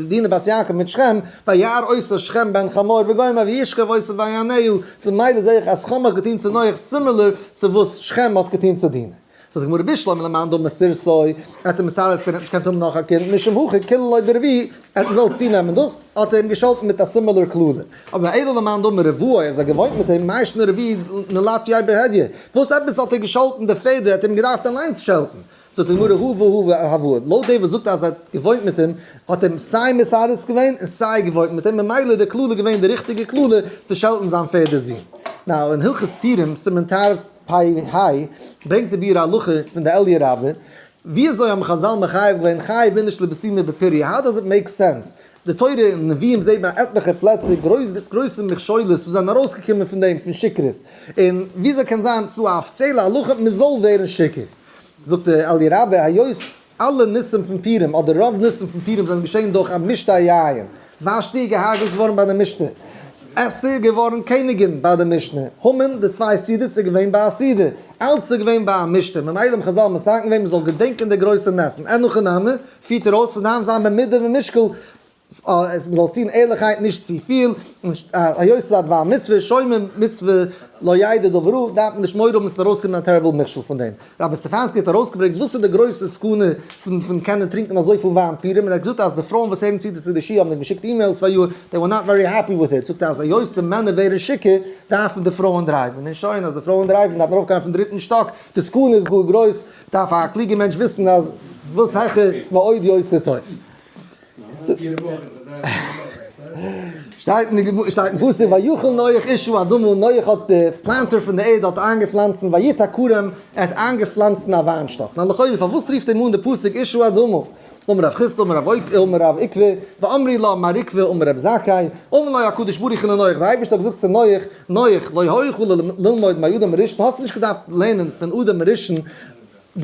דינה בת יעקב מיט שכם, וירא אותו שכם בן חמור וגומר וישכב אותו ויענהו, so ממילא זעה איך אז חם האט געטון צו נח similar צו וואס שכם האט געטון צו דינה. זאגט די גמרא בשלמא למאן דאמר סירסו, האט ער מסרס געווען, ער האט נישט געקענט האבן נאך א קינד, משום הכי קיללו ברביעי, ער האט געוואלט צונעמען דאס, האט ער אים געשאלטן מיט א similar קללה. אבער אלא למאן דאמר רבעי, אז ער האט געוואוינט מיט אים, מאי שנא רביעי נלטיה בהדיא, וואס עפעס האט ער געשאלטן די פעדער, ער האט אים געדארפט אליינס שעלטן. זאגט די גמרא הא והא הוה, לויט דעם וואס זאגט אז ער האט געוואוינט מיט אים, האט אים סיי מסרס געווען און סיי געוואוינט מיט אים, ממילא איז די קללה געווען די ריכטיגע קללה צו שעלטן זיין פערדע זון. now אין הלכות פורים, סימן תרפ"ה, ברענגט די ביאור הלכה פון די אליה רבה, ווי אזוי האבן חזל מחייב געווען חייב איניש לבסומי בפוריא, how does it make sense? די תורה און נביאים זעט מען עטליכע פלעצער גרויסע מכשולות וואס זענען ארויסגעקומען פון דעם פון שכרות, און וויאזוי קען זיין ס'איז דא א אפיציעלע הלכה מ'זאל ווערן שיכור? זאגט דער אליה רבה, היות אלע ניסים פון פורים אדער רוב ניסים פון פורים זענען געשען דורך א משתה יין, ושתי איז געהארגעט געווארן ביי די משתה, אסתר איז געווארן קעניגין ביי די משנה, המן די צוויי סעודות איז געווען ביי א סעודה, אלץ איז געווען ביי א משתה, ממילא האבן חזל מתקן געווען מען זאל געדענקען די גרויסע נסים, אין הכי נמי, פירט ער אויס ס'דארף זיין במידה ומשקל, אז מ'זאל עס טון ערליכהייט נישט צופיל, און היות ס'איז א דבר מצוה, שומר מצוה לא ידע דבר רע, דארף מען נישט מורא האבן ס'וועט ארויסקומען א terrible מכשול פון דעם. רבי סטעפאנסקי האט ארויסגעברענגט וואס איז די גרויסע סכנה פון קענען טרינקען אזויפיל וויין פורים, און ער האט געזאגט אז די פרויען וואס הערן צו צו די שיעור האבן אים געשיקט emails פאר יאר, they were not very happy with it, זאגט ער אז היות די מענער ווערן שיכור דארפן די פרויען דרייוון, און שוין אז די פרויען דרייוון דארף מען ארויפגיין אויפן דריטן שטאק, די סכנה איז גאר גרויס, דארף א קלוגער מענטש וויסן אז וואס העכער ועוד יותר טוב. שטייט אין גמ' שטייט אין פסוק ויחל נח איש האדמה, נח האט די planter פון די ערד האט איינגעפלאנצן ויטע כרם, ער האט איינגעפלאנצן א וויינשטאק, נא לכאורה פארוואס רופט אים אן די פסוק איש האדמה? אמר רב חסדא אמר רב אמר רב עוקבא ואמרי לה מר עוקבא אמר רב זכאי אמר לו הקדוש ברוך הוא לנח, די אייבערשטער האט געזאגט צו נח, נח לא היה לך ללמוד מאדם הראשון, האסט נישט געדארפט לערנען פון אדם הראשון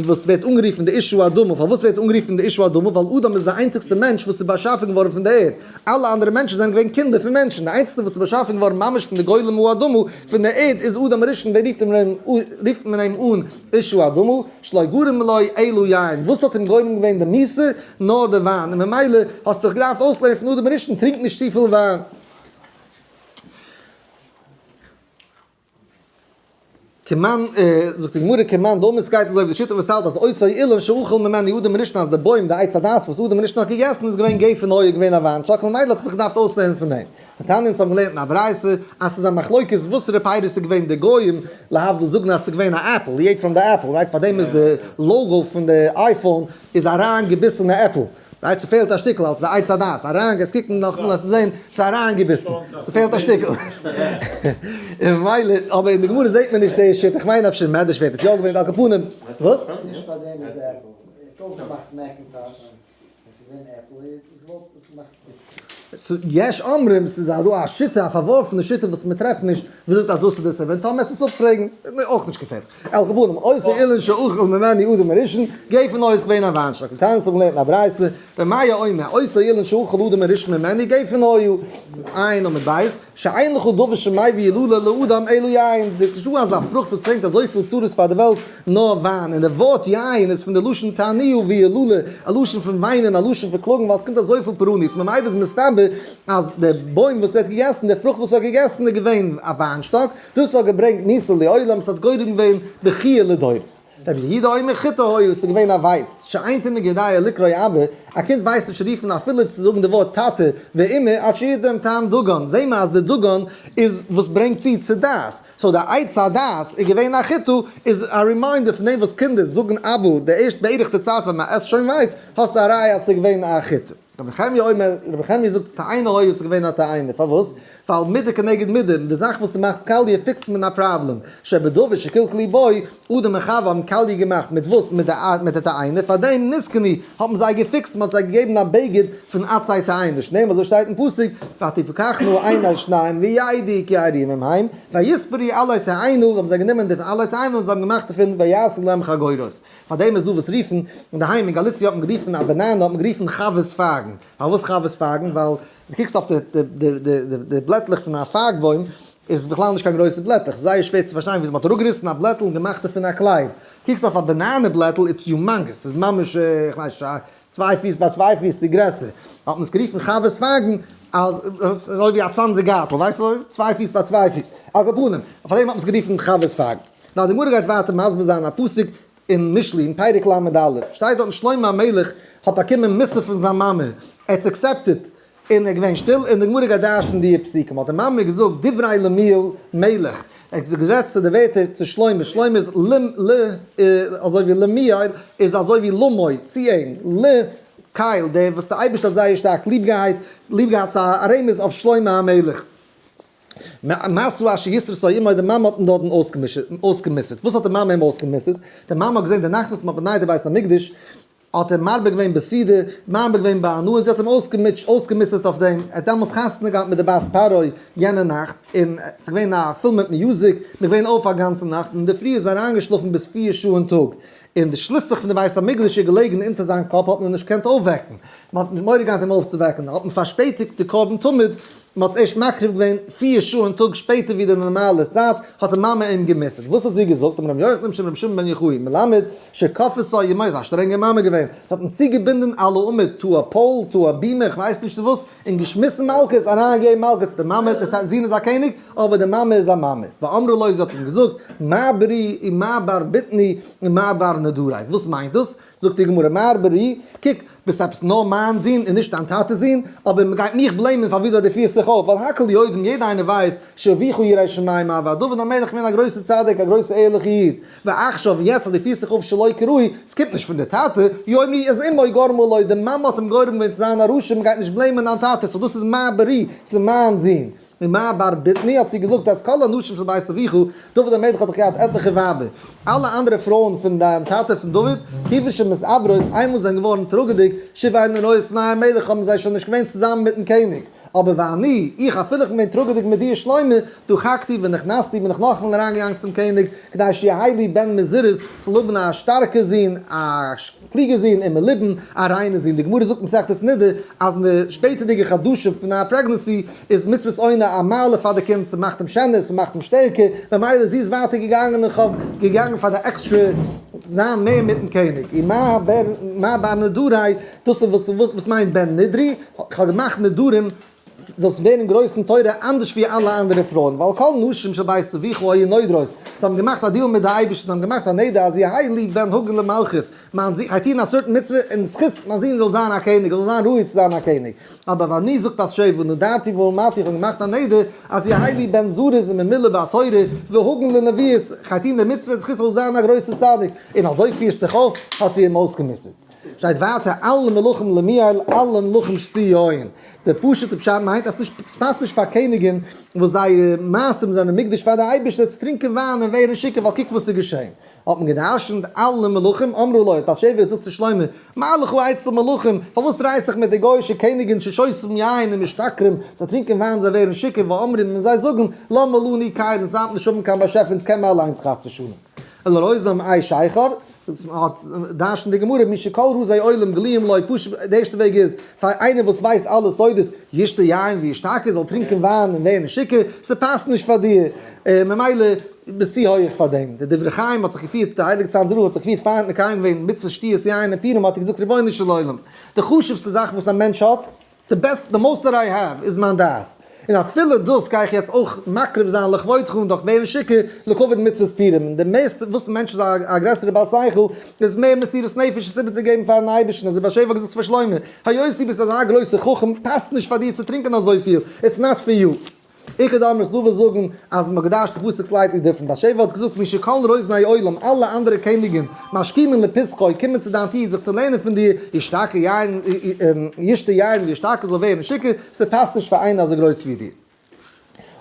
וואס ווערט אנגערופן די איש האדמה, פארוואס ווערט אנגערופן די איש האדמה? ווייל אדם איז די איינציגסטע מענטש וואס איז באשאפן געווארן פון די ערד, אלע אנדערע מענטשן זענען געווען קינדער פון מענטשן, די איינציגסטע וואס איז באשאפן געווארן ממש פון די גולם האדמה, פון די ערד, איז אדם הראשון, ווער רופט אים רופט מען אים אן איש האדמה, שלא גרם לו אלא יין, וואס האט אים גורם געווען די מיתה? נאר די וויין, און ממילא האסטו דיך געדארפט אויסלערנען פון אדם הראשון, טרינק נישט צופיל וויין. כמאן, זאגט די גמרא כמאן דאמר ס'גייט אזוי ווי די שיטה וואס האלט אז אותו אילן שאכל ממנו אדם הראשון אז די בוים די עץ הדעת וואס אדם הראשון האט געגעסן איז געווען גפן היה געווען א וויינשטאק ממילא האט ער זיך געדארפט אויסלערנען פון דעם. דתניא אונז האבן געלערנט אין א ברייתא אז ס'איז א מחלוקת וואסערע פירות איז געווען די גוים להבדיל זאגן אז ס'איז געווען א עפל he ate from the apple right פארדעם איז די logo פון די iPhone איז אריינגעביסענע עפל. right ס'פעלט א שטיקל אלס די עץ הדעת אריין גייסט קוקן נאכאמאל וועסטו זעהן ס'איז אריינגעביסן ס'פעלט א שטיקל און ממילא אבער אין די גמרא זעהט מען נישט די שיטה כ'מיין אפשר אין מדרש ווערט עס יא געברענגט על כל פנים וואס? נישט פאר דעם איז די עפל ער האט אויך געמאכט Macintosh עס איז געווען עפל ער האט עס געוואלט עס מאכט יש אומרים ס'איז דא א שיטה א פארווארפענע שיטה וואס מ'טרעפט נישט וואס זאגט אז דאס איז די סיבה און טאמער עסט עס אפפרעגן איז מיר אויך נישט געפערליך. על כל פנים, אותו אילן שאכל ממנו אדם הראשון, גפן היה איז געווען א וויינשטאק. דתניא האט געלערנט אין א ברייתא, ר' מאיר אומר, אותו אילן שאכל אדם הראשון ממנו, גפן היה, עיין עמוד ב', שאין לך דבר שמביא יללה לאדם אלא יין, דאס איז נישטא אזא פרוכט וואס ברענגט אזויפיל צרות פאר די וועלט, נאר וויין, און די ווארט יין איז פון די לשון תעניה ויללה, א לשון פון וויינען, א לשון פון קלאגן, ווייל עס קומט אזויפיל פורענות, ממילא איז מסתבר אז די בוים וואס ער האט געגעסן, די פרוכט וואס ער האט געגעסן איז געווען א וויינשטאק, דאס האט געברענגט מיתה לעולם, ס'האט גורם געווען בכיה לדורות. רבי יהודה אומר חיטה היה, ס'איז געווען א ווייץ, שאין תינוק יודע לקרוא אבא, א קינד ווייסט נישט רופן אפילו צו זאגן די ווארט טאטע ואמא עד שיטעום טעם דגן, זעהן מיר אז די דגן איז וואס ברענגט צו צו דעת, so די עץ הדעת איז געווען א חיטה, איז א reminder פון דעם וואס קינדער זאגן אבא די ערשט בערך די צייט ווען מען עסט שוין ווייץ, האסטו א ראיה אז ס'איז געווען א חיטה. רבי נחמיה אומר, רבי נחמיה זאגט תאנה היה איז געווען א תאנה, פארוואס? ווייל מידה כנגד מידה, די זאך וואס דו מאכסט קאליע fix ט מען א פראבלעם, שבדבר שקלקלו בו, אדם און חווה האבן קאליע געמאכט מיט וואס? מיט די תאנה, פארדעם נתקנו האט מען זיי געפיקסט, מען האט זיי געגעבן א בגד פון עצי תאנה, שנאמר אזוי שטייט אין פסוק, ותפקחנה עיני שניהם וידעו כי ערומים הם, ויתפרו עלי תאנה, האבן זיי גענומען די עלי תאנה און זיי האבן געמאכט דערפון ויעשו להם חגורות. פאר דעם איז דא וואס רופן, אינדערהיים אין גאליציע האט מען גערופן א באנאנע האט מען גערופן חוות פייגן. פארוואס חוות פייגן? ווייל דו קוקסט אויף די בלעטלעך פון א פייג בוים, איז עס בכלל נישט קיין גרויסע בלעטלעך, זייער שווער צו פארשטיין וויאזוי מ'האט אראפגעריסן א בלעטל און געמאכט דערפון א קלייד. קוקסט אויף א באנאנע בלעטל, it's humongous, ס'איז ממש, איך ווייס נישט, צוויי פיס ביי צוויי פיס צו גרעסער. האט מען עס גערופן חוות פייגן, אז אזוי ווי א צאנזער גארטל, ווייסט אזוי, צוויי פיס ביי צוויי פיס. על כל פנים, פאר דעם האט מען עס גערופן חוות פייגן. נאר די גמרא גייט ווייטער מסביר זיין א פסוק אין משלי אין פרק ל"א, שטייט דארטן שלמה המלך האט באקומען מוסר פון זיין מאמע, ער האט עס accepted און ער איז געווען שטיל, און די גמרא גייט דרש'ן די פסוקים, האט די מאמע געזאגט דברי למואל מלך, ער האט גערעדט צו די ווערטער צו שלמה, שלמה איז ל ל אזוי ווי למואל איז אזוי ווי למוי צו אים, ל קל דער וואס דער אייבערשטער האט זייער שטארק ליב געהאט, ליב געהאט צו א רמז אויף שלמה המלך. מעשו אשר ישרש אמו, די מאמע האט אים דארטן אויסגע'מוסר'ט. וואס האט די מאמע אים אויסגע'מוסר'ט? די מאמע האט געזען די נאכט וואס מ'האט באנייט די בית המקדש, האט ער מרבה געווען בסעודה, מרבה געווען בהנאה, און זי האט אים אויסגע'מוסר'ט אויף דעם. ער האט דעמאלס חתונה געהאט מיט די בת פרעה יענע נאכט, און ס'איז געווען א פול מיט music, מ'איז געווען אויף א גאנצע נאכט, און אינדערפרי איז ער אריינגעשלאפן ביז 4 שעה אין טאג. און די שליסלעך פון די בית המקדש איז געלעגן אונטער זיין קאפ האט מען אים נישט געקענט אויפוועקן, מען האט מורא געהאט אים אויפצואוועקן, האט מען פארשפעטיגט די קרבן תמיד, מען האט עס ערשט מקריב געווען 4 שעה אין טאג שפעטער ווי די נארמאלע צייט, האט די מאמע אים גע'מוסר'ט. וואס האט זי געזאגט? אמר רבי יוחנן בשם רבי שמעון בן יוחאי, מלמד שכפתה אמו, איז א שטרענגע מאמע געווען, זי האט אים צוגעבינדן על העמוד, to a pole, to a בימה, איך ווייס נישט צו וואס, און געשמיסן מלקות, אריינגעגעבן מלקות, די מאמע, די זון איז א קעניג, אבער די מאמע איז א מאמע. ואמרה לו, זי האט אים געזאגט, מה ברי ומה בר בטני ומה בר נדרי. וואס מיינט דאס? זאגט די גמרא, מר ברי, קוק, ביסט עפעס נאר מיין זון און נישט דיין טאטע'ס זון, אבער מען גייט מיך blame ען פאר וויאזוי דו פירסט דיך אויף, ווייל הכל יודעים, יעדער איינער ווייסט, שאביך ירא שמים הוה, דוד המלך געווען א גרויסער צדיק, א גרויסער ערליכער איד, ועכשיו, יעצט אז דו פירסט זיך אויף שלא כראוי, עס קומט נישט פון די טאטע, יאמרו אז אמו גרמה לו, די מאמע האט אים גורם געווען צו זיין א רשע, מען גייט נישט blame ען דיין טאטע, so דאס איז מר ברי, ס'איז מיין זון. ומה בר בטני האט זי געזאגט אז כל הנשים של בית אביך, דוד המלך האט דאך געהאט עטליכע ווייבער, אלע אנדערע פרויען פון דיין טאטע פון דוד, כיוון שמתעברות, איינמאל זיי זענען געווארן טראגעדיג, שוב אינן רואות פני המלך האבן זיי שוין נישט געווען צוזאמען מיטן קעניג. אבער ואני, איך אפילו איך בין געווען טראגעדיג מיט דיר שלמה, דחקתי ונכנסתי בין איך נאכאמאל אריינגעגאנגען צום קעניג, כדי שיהא לי בן מזורז, איך זאל האבן א שטארקע זון, א קלוגע זון, ומלובן, א ריינע זון. די גמרא זאגט מסכת נדה, אז אין די שפעטערדיגע חדשים פון א pregnancy איז מצוות עונה א מעלה פאר די קינד, ס'מאכט אים שענער, ס'מאכט אים שטערקער, ממילא זי איז ווייטער געגאנגען און כ'האב געגאנגען פאר די עקסטרע זיין מער מיטן קעניג. ומה בר נדרי, דאס איז וואס וואס מיינט בן נדרי, כ'האב געמאכט נדרים זאלסט ווערן גרויס אין תורה אנדערש ווי אלע אנדערע פרויען, ווייל כל נשים של בית אביך היו נודרות, זיי האבן געמאכט א דיעל מיט די אייבערשטן, זיי האבן געמאכט א נדר אז יהא לי בן הגון למלכות, מיין זון, כ'גיי טון א certain מצוה אין זכות מיין זון זאל זיין א קעניג, ער זאל זיין ראוי צו זיין א קעניג. אבער ואני זאגט בת שבע, נדרתי ואמרתי, איך האב געמאכט א נדר אז יהא לי בן זריז וממולא בתורה והגון לנביאות, כ'גיי טון די מצוה אין זכות זאל זיין א גרויסער צדיק, און אזוי פירסט דיך אויף, האט זי אים אויסגע'מוסר'ט. שטייט ווייטער אלע מלכים למואל אלע מלכים שתו יין. די פשוט'ע פשט מיינט אז ס'פאסט נישט פאר קעניגען וואס זייערע מעשים זענען מוקדש פאר די אייבערשטער צו טרינקען וויין און ווערן שיכור ווייל קוק וואס איז געשען. האט מען גע'דרש'נט אלע מלכים אמרו לו, האט בת שבע געזאגט צו שלמה, מה לך אצל מלכים, פארוואס דרייסט זיך מיט די גוי'אישע קעניגען ששותים יין ומשתכרים, זיי טרינקען וויין זיי ווערן שיכור ואומרים און זיי זאגן למה לנו קל אונז דארף נישט האבן קיין באשעפער אונז קען מען אליינס חס ושלום. אלא אוזנם איי שכר, האט דרש'נט די גמרא מי שכל רזי עולם גלויים לו, פשוט די ערשטע וועג איז, פאר איינער וואס ווייסט אלע סודות, ישתה יין וישתכר, זאל טרינקען וויין און ווערן שיכור, ס'פאסט נישט פאר דיר, ממילא ביסט צו הויעך פאר דעם. דער דברי חיים האט זיך געפירט, דער הייליגער צאנזער רב האט זיך געפירט פאר ער האט מקיים געווען מצוות שתיית יין אין פורים האט ער געזאגט רבונו של עולם, די חשוב'סטע זאך וואס א מענטש האט, the best, the most that I have, איז מיין דעת. און אפילו דאס גיי איך יעצט אויך מקריב זיין לכבודך און דאך ווערן שיכור לכבוד מצוות פורים. און די מערסטע וואס מענטש איז א גרעסערע בעל שכל, איז מער מסירות נפש עס איבערצוגעבן פארן אייבערשטן. אזוי בת שבע האט געזאגט פאר שלמה, היות דו ביסט אזא גרויסער חכם, פאסט נישט פאר דיר צו טרינקען אזויפיל, it's not for you. איכא דאמרי ס'דא וואס זאגן אז מ'האט געדרש'ט די פסוק slightly different, בת שבע האט געזאגט מי שכל רוזני עולם, אלע אנדערע קעניגן, משכימין לפתחו, קומען צו דיין טיר זיך צו לערנען פון דיר, ישתכר יין, ישתה יין וישתכר זאל ווערן שיכור, ס'פאסט נישט פאר איינער אזוי גרויס ווי דיר.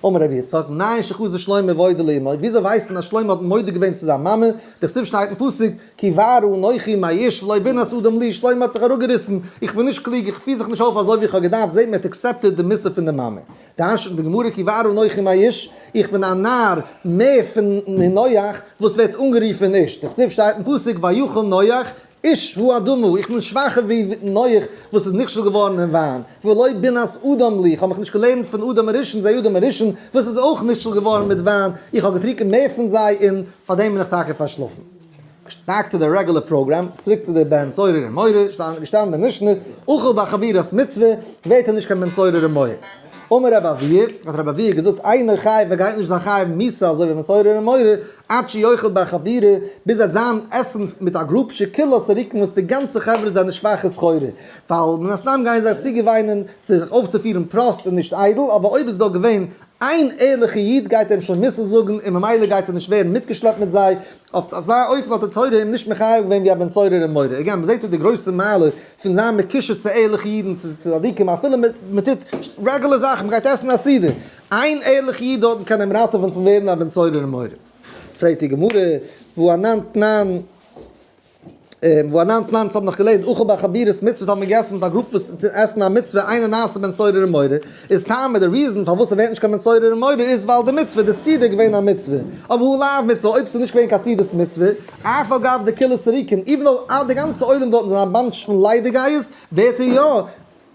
אמר רבי יצחק, מנין שחזה שלמה והודה לאמו, וויאזוי ווייסט מען אז שלמה האט מודה געווען צו זיין מאמע, דכתיב שטייט אין פסוק, כי בערה אנכי מאיש ולא בינת אדם לי, שלמה האט זיך אראפגעריסן, איך בין נישט קלוג, איך פיר זיך נישט אויף אזוי ווי איך האב געדארפט, זעט מען ער האט accepted די מוסר פון די מאמע. דרש'נט די גמרא כי בערה אנכי מאיש, איך בין א נאר מער פון נח וואס ווערט אנגערופן איש, דכתיב שטייט אין פסוק ויכל נח איש האדמה, איך בין שוואכער ווי נח וואס איז נכשל געווארן אין וויין, ולא בינת אדם לי, איך האב מיך נישט געלערנט פון אדם הראשון, זיי אדם הראשון וואס איז אויך נכשל געווארן מיט וויין, איך האב געטרינקען מער פון זיי און פאר דעם בין איך טאקע פארשלאפן. Back to the regular program, צוריק צו די בן סורר ומורה, געשטאנען אין משנה, אכל בחבורת מצוה, ווערט ער נישט קיין בן סורר ומורה. אמר רבי אבהו, האט רבי אבהו געזאגט, אינו חייב, ער גייט נישט זיין חייב מיתה אזוי ווי בן סורר ומורה, עד שיאכל בחבורה, ביז ער וועט זיין עסן מיט א group שכולה סריקין וואס די גאנצע חברה זענען שוואכע סחורה, ווייל מן הסתם גייען זיי זיך צוגעוויינען צו זיך אויפצופירן פראסט און נישט איידל, אבער אויב איז דא געווען איין ערליכע איד גייט ער אים שוין מוסר זאגן און ממילא גייט ער נישט ווערן מיטגעשלעפט מיט זיי, אויף אזא אופן האט די תורה אים נישט מחייב געווען ווי א בן סורר ומורה. Again, מ'זעט דא די גרויסע מעלה פון זיין מקושר צו ערליכע אידן, צו צדיקים, אפילו מ'טוט רעגולער זאכן, מ'גייט עסן א סעודה, איין ערליכע איד דארטן קען אים ראטעווען פון ווערן א בן סורר ומורה. פרעגט די גמרא, והא אנן תנן, והא אנן תנן, האבן נאך געלערנט, אכל בחבורת מצוה האט מען געגעסן מיט א group וואס עסן א מצוה אינו נעשה בן סורר ומורה, איז טעמא די reason פארוואס ער ווערט נישט קיין בן סורר ומורה איז ווייל די מצוה, די סעודה איז געווען א מצוה, אבער הא לאו מצוה אויב ס'איז נישט געווען קיין סעודת מצוה, אף על גב דכולהו סריקין, even though די גאנצע עולם דארטן זענען א bunch פון ליידיגייערס, ווערט ער יא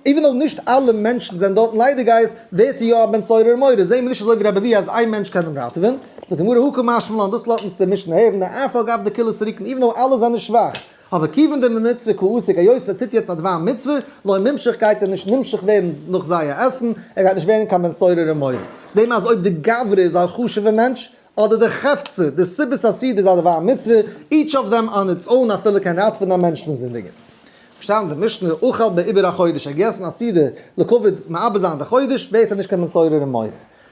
even though נישט אלע מענטשן זענען דארטן ליידיגייערס, ווערט ער יא א בן סורר ומורה, זעהן מיר נישט אזוי ווי רבי אבהו אז איין מענטש קען אים ראטעווען, זאגט די גמרא הא קא משמע לן, דאס לאזט אונז די משנה הערן, אף על גב דכולהו סריקין, even though אלע זענען שוואך, אבער כיוון דבמצוה קא עסיק, היות ער טוט יעצט א דבר מצוה, לא מימשך גייט ער נישט נמשך ווערן נאך זייער עסן, ער גייט נישט ווערן קיין בן סורר ומורה. זעהן מיר אז אויב די גברא איז א חשוב'ער מענטש, אדער די חפצא, די סיבת הסעודה איז א דבר מצוה, each of them on its own אפילו קען ראטעווען א מענטש פון זינדיגען. שטייט אין די משנה, אכל בעיבור החודש, ער האט געגעסן א סעודה לכבוד מעבר זיין די חודש, ווערט ער נישט קיין בן סורר ומורה.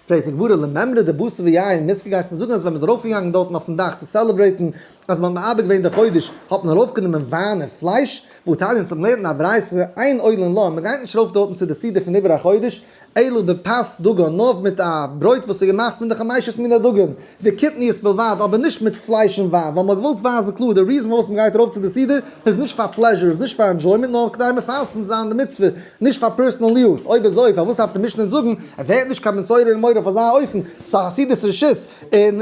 פרעגט די גמרא, למימרא דבשר ויין מיסקא גייסט מיר זאגן אז ווען מ'איז ארויפגעגאנגען דארטן אויפן דאך צו celebrate ן אז מ'האט מעבר געווען די חודש האט מען ארויפגענומען וויין און פלייש, והתניא אונז האבן געלערנט אין א ברייתא, אין עולין לה, מ'גייט נישט ארויף דארטן צו די סעודה פון עיבור החודש, אלא בפת דגן, נאר מיט א ברויט וואס איז געמאכט פון די חמשת מיני דגן, וקטניות בלבד, אבער נישט מיט פלייש און וויין, ווייל מ'האט געוואלט ווייזן קלאר די reason פארוואס מ'גייט ארויף צו די סעודה איז נישט פאר pleasure, איז נישט פאר enjoyment, נאר כדי מפרסם זיין די מצוה, נישט פאר personal use. אויב אזוי פארוואס דארף די משנה זאגן ער ווערט נישט קיין בן סורר ומורה אויף אזא אופן, ס'איז א סעודת רשות, און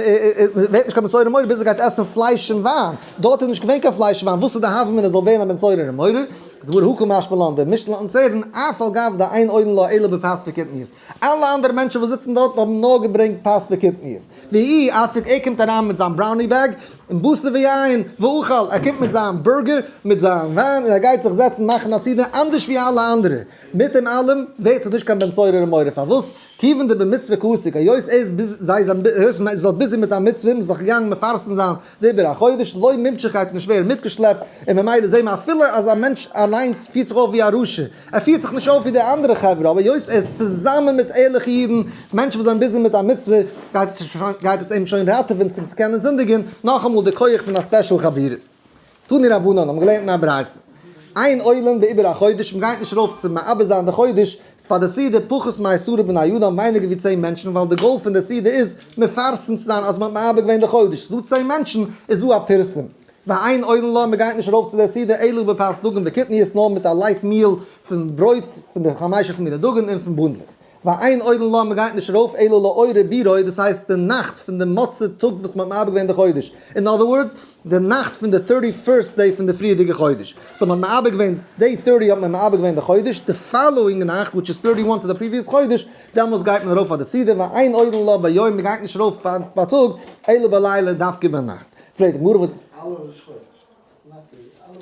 ווערט נישט קיין בן סורר ומורה ביז ער גייט עסן פלייש און וויין, דארט איז נישט געווען קיין פלייש און וויין, וואס איז די הוה אמינא ער זאל ווערן א בן סורר ומורה? גמרא הא קא משמע לן, די משנה לאזט אונז הערן, אף על גב דאין עולין לה אלא בפת וקטניות, אלע אנדערע מענטשן וואס זיצן דארטן האבן נאר געברענגט פת וקטניות, ואיהו אסיק ער קומט אריין מיט זיין brownie bag, און בשר ויין ואכל, ער קומט מיט זיין burger, מיט זיין וויין, און ער גייט זיך זעצן מאכן א סעודה אנדערש ווי אלע אנדערע, מיט דעם אלעם ווערט ער נישט קיין בן סורר ומורה, פארוואס? כיוון דבמצוה קא עסיק, היות ער איז ביז זיי זענען היות מען איז דארט busy מיט א מצוה, מען איז דאך געגאנגען מפרסם זיין די עיבור החודש, לא מימשך גייט נישט ווערן מיטגעשלעפט, און ממילא זעהן מיר אפילו אז א מענטש אליינס פירט זיך אויף ווי א רשע, ער פירט זיך נישט אויף ווי די אנדערע חברה, אבער היות ער איז צוזאמען מיט ערליכע אידן, מענטשן וואס זענען busy מיט א מצוה, גייט עס אים שוין ראטעווען פון צו קענען זינדיגן, נאכאמאל די כח פון א special חבורה. תנו רבנן האבן געלערנט אין א ברייתא, אין עולין בעיבור החודש, מען גייט נישט ארויף צו מעבר זיין די חודש פאר די סעודה פחות מעשרה בני אדם, ווייניגער ווי 10 מענטשן, ווייל די goal פון די סעודה איז מפרסם צו זיין אז מען האט מעבר געווען די חודש, ס'איז דא 10 מענטשן איז דא א פירסום. ואין עולין לה, מען גייט נישט ארויף צו די סעודה אלא בפת דגן וקטניות נאר מיט א light meal פון ברויט פון די חמשת מיני דגן און פון בונדלעך. ואין עולין לה, מען גייט נישט ארויף אלא לאור עיבורו, דאס הייסט די נאכט פון די מוצאי טאג וואס מען האט מעבר געווען די חודש, in other words, די נאכט פון די thirty first day פון די פריערדיגע חודש, so מען האט מעבר געווען day 30 האט מען מעבר געווען די חודש, די following נאכט which is thirty one to the previous חודש, דעמאלס גייט מען ארויף פאר די סעודה, ואין עולין לה ביום, מען גייט נישט ארויף בייטאג, אלא בלילה דווקא ביינאכט. פרעגט די גמרא וואס.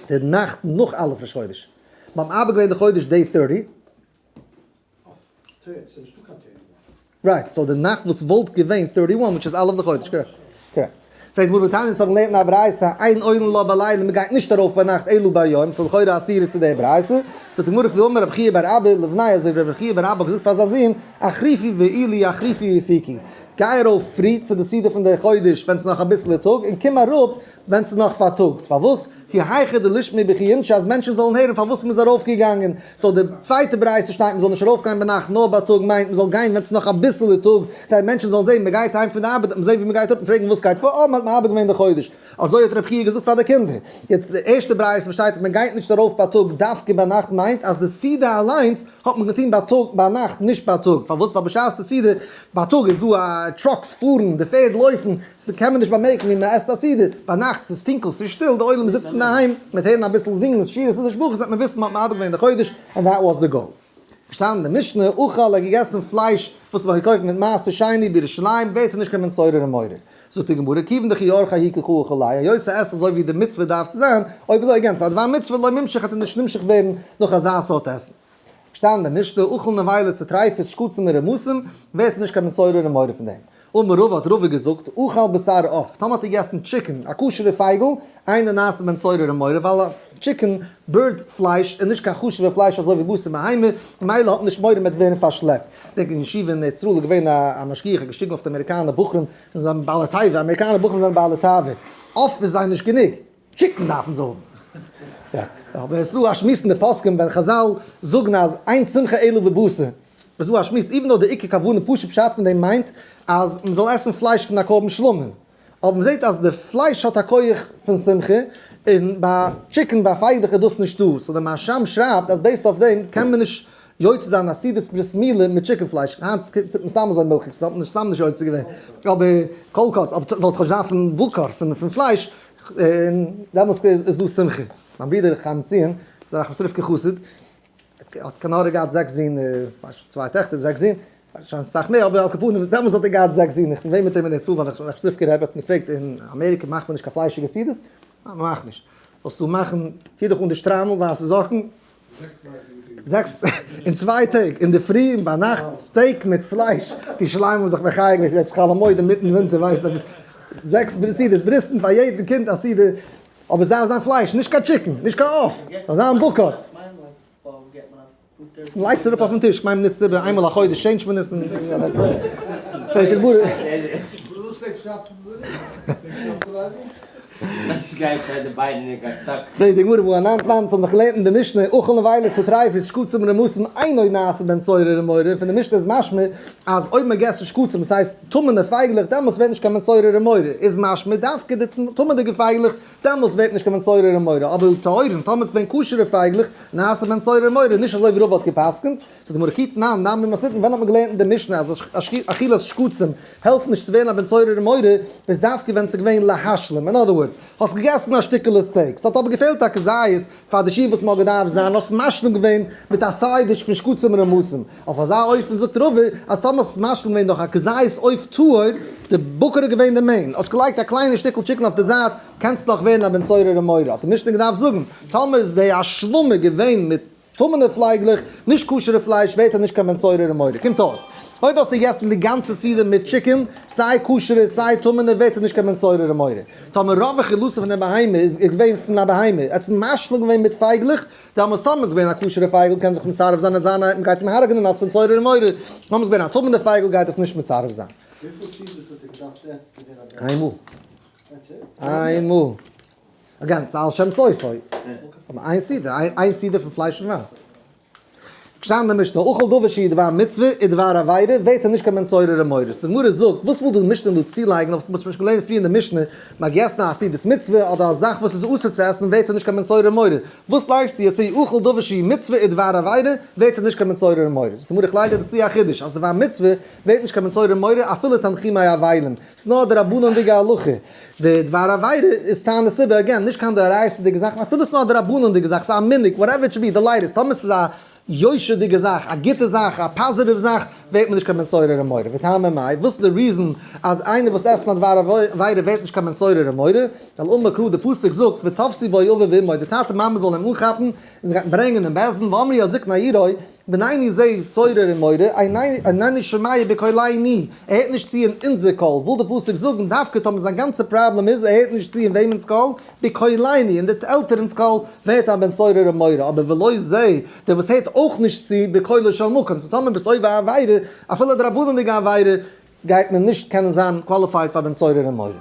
די נאכט נאך א' ראש חודש. מען האט מעבר געווען די חודש day 30. Right, so די נאכט וואס וואלט געווען 31, which is א' לחודש, correct. Correct. פרעגט די גמרא והתניא אונז האבן געלערנט אין א ברייתא אין עולין לה בלילה מען גייט נישט ארויף ביינאכט אלא ביום, ס'איז לכאורה א סתירה צו די ברייתא, זאגט די גמרא כדאמר רבי חייא בר אבא לבניה אזוי ווי רבי חייא בר אבא האט געזאגט פאר זיין זון החריפו ועילי החריפו והפיקו, גיי ארויף פרי צו די סעודה פון די חודש ווען ס'איז נאך אביסל טאג און קום אראפ ווען ס'איז נאך פארטאגס, פארוואס? כי היכי דלישמעו בכי אינשי אז מענטשן זאלן הערן פארוואס מ'איז ארויפגעגאנגען, so די צווייטע ברייתא שטייט מ'זאל נישט ארויפגיין ביינאכט נאר בייטאג מיינט מ'זאל גיין ווען ס'איז נאך אביסל טאג כדי מענטשן זאלן זען מ'גייט אהיים פון די ארבעט און מ'זעט ווי מ'גייט אראפ און פרעגן וואס גייט פאר, אה מ'האט מעבר געווען די חודש, אזוי האט רבי חייא געזאגט פאר די קינדער. יעצט די ערשטע ברייתא וואס שטייט אז מ'גייט נישט ארויף בייטאג דווקא ביינאכט מיינט אז די סעודה אליינס האט מען געטון בייטאג ביינאכט נישט בייטאג, פארוואס? ווייל בשעת די סעודה בייטאג איז דא א trucks פארן, די פערד לויפן, ס'קען מען נישט באמערקן ווי מ'עסט א סעודה, ביינאכט ס'איז טונקל ס'איז שטיל די עולם זיצט אינדערהיים, מ'וועט הערן אביסל זינגען שירות ותשבחות וועט מען וויסן מ'האט מעבר געווען די חודש and that was the goal. געשטאנען אין די משנה, אכל האט געגעסן פלייש וואס מ'האט געקויפט מיט מעשר שני בירושלים, ווערט ער נישט קיין בן סורר ומורה. זאגט די גמרא, כיוון דכי אורחיה הוא כי קא אכיל ליה, היות ס'עסט אזוי ווי די מצוה דארף צו זיין, אויב אזוי again, ס'איז א דבר מצוה לא מימשך וועט ער נישט נמשך ווערן נאך אזא סארט עסן. געשטאנען אין די משנה, אכל נבילות וטריפות שקצים ורמשים, ווערט ער נישט קיין בן סורר ומורה פון דעם. אמר רבא האט רבא געזאגט, אכל בשר עוף, טאמער האט ער געגעסן chicken, א כשר'ע פייגל, אינו נעשה בן סורר ומורה, ווייל א chicken, bird, פלייש איז נישט קיין חשוב'ע פלייש אזוי ווי בשר בהמה, ממילא האט מען נישט מורא מ'וועט ווערן פארשלעפט. כ'דענק אין ישיבה אין ארץ ישראל איז געווען א משגיח האט געשריגן אויף די אמעריקאנער בחורים, זיי זענען בעלי תאווה, אמעריקאנער בחורים זענען בעלי תאווה, עוף איז זיי נישט גענוג, chicken דארפן זיי האבן. יא, אבער עס איז דא א שמועס אין די פוסקים ווען חזל זאגן אז אין שמחה אלא בבשר, איז דא א שמועס, even though די עיקר כוונה פשוט פשט פון דעם מיינט אז מען זאל עסן פלייש פון א קרבן שלמים, אבער מען זעט אז די פלייש האט א כח פון שמחה, און ביי chicken ביי פייגלעך איז דאס נישטא, so דער מהרשם שרייבט אז based אויף דעם קען מען נישט יוצא זיין א סעודת ברית מילה מיט chicken פלייש, היינט טוט מען סתם אזוי מילכיגס, האט מען סתם נישט יוצא געווען, אבער כל קוץ, אבער זאל עס כאטש זיין פון בקר, פון פלייש, און דעמאלטס איז דא שמחה. מיין ברודער חיים ציון, איז א ראחמיסטריווקער חסיד, האט כנראה געהאט זעקס זין, צוויי טעכטער, זעקס זין, שוין אסאך מער, אבער על כל פנים, דעמאלטס האט ער געהאט זעקס זין, איך בין געווען מיט אים אין ארץ ישראל ווען ראחמיסטריווקער רבי האט געפרעגט, אין אמעריקע מאכט מען נישט קיין פליישיגע סעודות? ניין, מען מאכט נישט. זאלסטו מאכן, טו דיך אן די שטריימל, ווייסע זאקן, זעקס אין צוויי טעג, אינדערפרי און ביינאכט, steak מיט פלייש, די שליים האבן זיך מחיה געווען, ס'איז עפעס חול המועד אינמיטן ווינטער, ווייסט עפעס, זעקס סעודות, ברית'ן פאר יעדן קינד א סעודה, אבער עס דארף זיין פלייש, נישט קיין chicken, נישט קיין עוף, זאל זיין בקר. לייגט אראפ אויפן טיש, כ'מיין מ'נוצט איבער איינמאל א חודש change ט מען עס און פרעגט די גמרא. פרעגט די גמרא והא אנן תנן, אונז האבן דאך געלערנט אין די משנה, אכל נבילות וטריפות שקצים ורמשים אינו נעשה בן סורר ומורה, פון די משנה איז משמע אז אויב מען געסט שקצים, דאס הייסט טמא'נע פייגלעך, דעמאלס ווערט נישט קיין בן סורר ומורה, איז משמע דווקא די טמא'דיגע פייגלעך דעמאלס ווערט נישט קיין בן סורר ומורה, אבער טהורין, טאמער ס'געווען כשר'ע פייגלעך, נעשה בן סורר ומורה, נישט אזוי ווי רבא האט גע'פסק'נט, זאגט די גמרא כי תנן נמי מתניתין, ווען האט מען געלערנט אין די משנה אז אכילת שקצים העלפט נישט צו ווערן א בן סורר ומורה, איז דווקא ווען ס'איז געווען להשלים, אין other words, האסט געגעסן א שטיקעלע steak, ס'האט אבער געפעלט א כזית פאר די שיעור וואס מ'האט געדארפט זיין, האסט משלים געווען מיט א side dish פון שקצים ורמשים, אויף אזא אופן זאגט רבא אז טאמער האסט משלים געווען דורך א כזית עוף טהור, די בקר איז געווען די main, האסט געלייגט א קליינע שטיקל chicken אויף די זייט, קענסט נאך ווערן א בן סורר ומורה, האט די משנה געדארפט זאגן, טאמער איז די השלמה געווען מיט טמא'נע פלייגלעך, נישט כשר'ע פלייש, ווערט ער נישט קיין בן סורר ומורה. קומט אויס, אויב האסטו געגעסן די גאנצע סעודה מיט chicken, סיי כשר'ע סיי טמא'נע, ווערט ער נישט קיין בן סורר ומורה. טאמער רוב אכילתו פון דער בהמה איז געווען פון א בהמה, ער האט עס משלים געווען מיט פייגלעך, דאמאלס טאמער איז געווען א כשר'ע פייגל קען זיך מצרף זיין און זיין מען גייט אים הרג'נען אלס בן סורר ומורה, טאמער איז געווען א טמא'נע פייגל גייט עס נישט מצרף זיין. וויפיל סעודות האט ער געדארפט עסן צו ווערן א בן? איינמאל. איינמאל. א גאנצע על שם סופו. אבער איין סעודה, איין סעודה פון פלייש און וויין. געשטאנען אין די משנה, אכל דבר שהוא דבר מצוה ודבר עבירה, ווערט ער נישט קיין בן סורר ומורה. די גמרא זאגט, וואס וויל די משנה דא צולייגן אויף וואס מ'האט שוין געלערנט פריער אין די משנה, מ'האט געגעסן א סעודת מצוה אדער א זאך וואס איז אסור צו עסן ווערט ער נישט קיין בן סורר ומורה. וואס לייגסטו יעצט צו, אכל דבר שהוא מצוה ודבר עבירה, ווערט ער נישט קיין בן סורר ומורה. זאגט די גמרא, איך לייג דיר דא צו א חידוש, אז דבר מצוה ווערט נישט קיין בן סורר ומורה אפילו תנחומי אבלים. ס'איז נאר א דרבנן'דיגע הלכה. ודבר עבירה איז טעם די סיבה, again, נישט קיין דאורייתא'דיגע זאך, אפילו ס'איז נאר א דרבנן'דיגע זאך, ס'איז א מנהג, whatever it should be, the lightest, טאמער ס'איז א יושר'דיגע זאך, א גוטע זאך, א פאזיטיוו זאך, ווערט מען נישט קיין בן סורר ומורה. וטעמא מאי, וואס איז די reason אז איינער וואס עסט פון א דבר עבירה ווערט נישט קיין בן סורר ומורה? ווייל אמר קרא, די פסוק זאגט, ותפסו בו אביו ואמו, די טאטע מאמע זאלן אים אנכאפן, און זיי גייט ברענגען אין בית דין, ואמרו אל זקני עירו, ווען איני זה סורר ומורה, אינני שומע בקולנו, ער הערט נישט צו אין אונזער קול, וויל די פסוק זאגן דווקא טאמער זיין גאנצע פראבלעם איז ער הערט נישט צו אין וועמענס קול, בקולנו, אין די עלטערנס קול, ווערט א בן סורר ומורה, אבער ולא זה, דער וואס הערט אויך נישט צו בקולו של מקום, so טאמער ביסט עובר א עבירה, אפילו דרבנן'דיגע עבירה, גייט מען נישט קענען זיין qualified פאר בן סורר ומורה.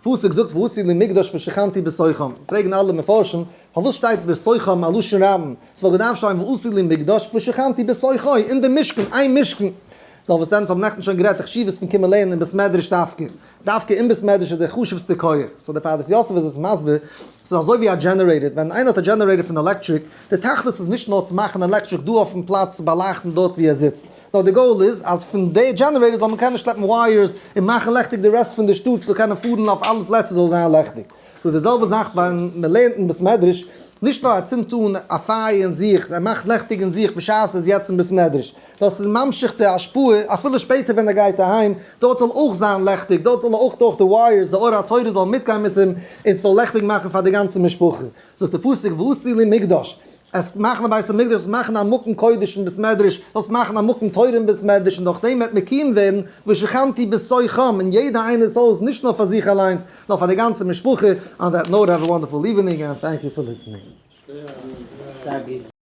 פסוק זאגט ועשו לי מקדש ושכנתי בתוכם, פרעגן אלע מפרשים, פארוואס שטייט בתוכם א לשון רבים? ס'וואלט געדארפט שטיין ועשו לי מקדש ושכנתי בתוכו, אין די משכן, איין משכן. נאר וואס דען, ס'האבן נעכטן שוין גערעדט די חשיבות פון קומען לערנען אין בית מדרש דווקא. דווקא אין בית מדרש איז די חשוב'סטע כח. so דער פרדס יוסף איז עס מסביר, ס'איז אזוי ווי א generator, ווען איינער האט א generator פון עלעקטריק, די תכלית איז נישט נאר צו מאכן עלעקטריק דא אויפן פלאץ צו באלייכטן דארט ווי ער זיצט, נאר די goal איז אז פון די generator זאל מען קענען שלעפן wires און מאכן לעכטיג די רעסט פון די שטאט ס'זאל קענען פארן אויף אלע פלעצער זאל זיין לעכטיג. so די זעלבע זאך ווען מען לערנט אין בית מדרש, נישט נאר ער צינדט אן א פייער אין זיך, ער מאכט לעכטיג אין זיך בשעת ער איז יעצט אין בית מדרש, נאר ס'איז ממשיך די השפעה אפילו שפעטער ווען ער גייט אהיים, דארט זאל אויך זיין לעכטיג, דארט זאל אויך דורך די wires די אור התורה זאל מיטגיין מיט אים און ס'זאל לעכטיג מאכן פאר די גאנצע משפחה. זאגט די פסוק ועשו לי מקדש, עס מאכן א בית המקדש, עס מאכן א מקום קודש אין בית מדרש, זאלסט מאכן א מקום תורה אין בית מדרש, און דורך דעם וועט מקוים ווערן ושכנתי בתוכם, אין יעדע איינער'ס הויז, נישט נאר פאר זיך אליינס, נאר פאר די גאנצע משפחה, on that note have a wonderful evening and thank you for listening.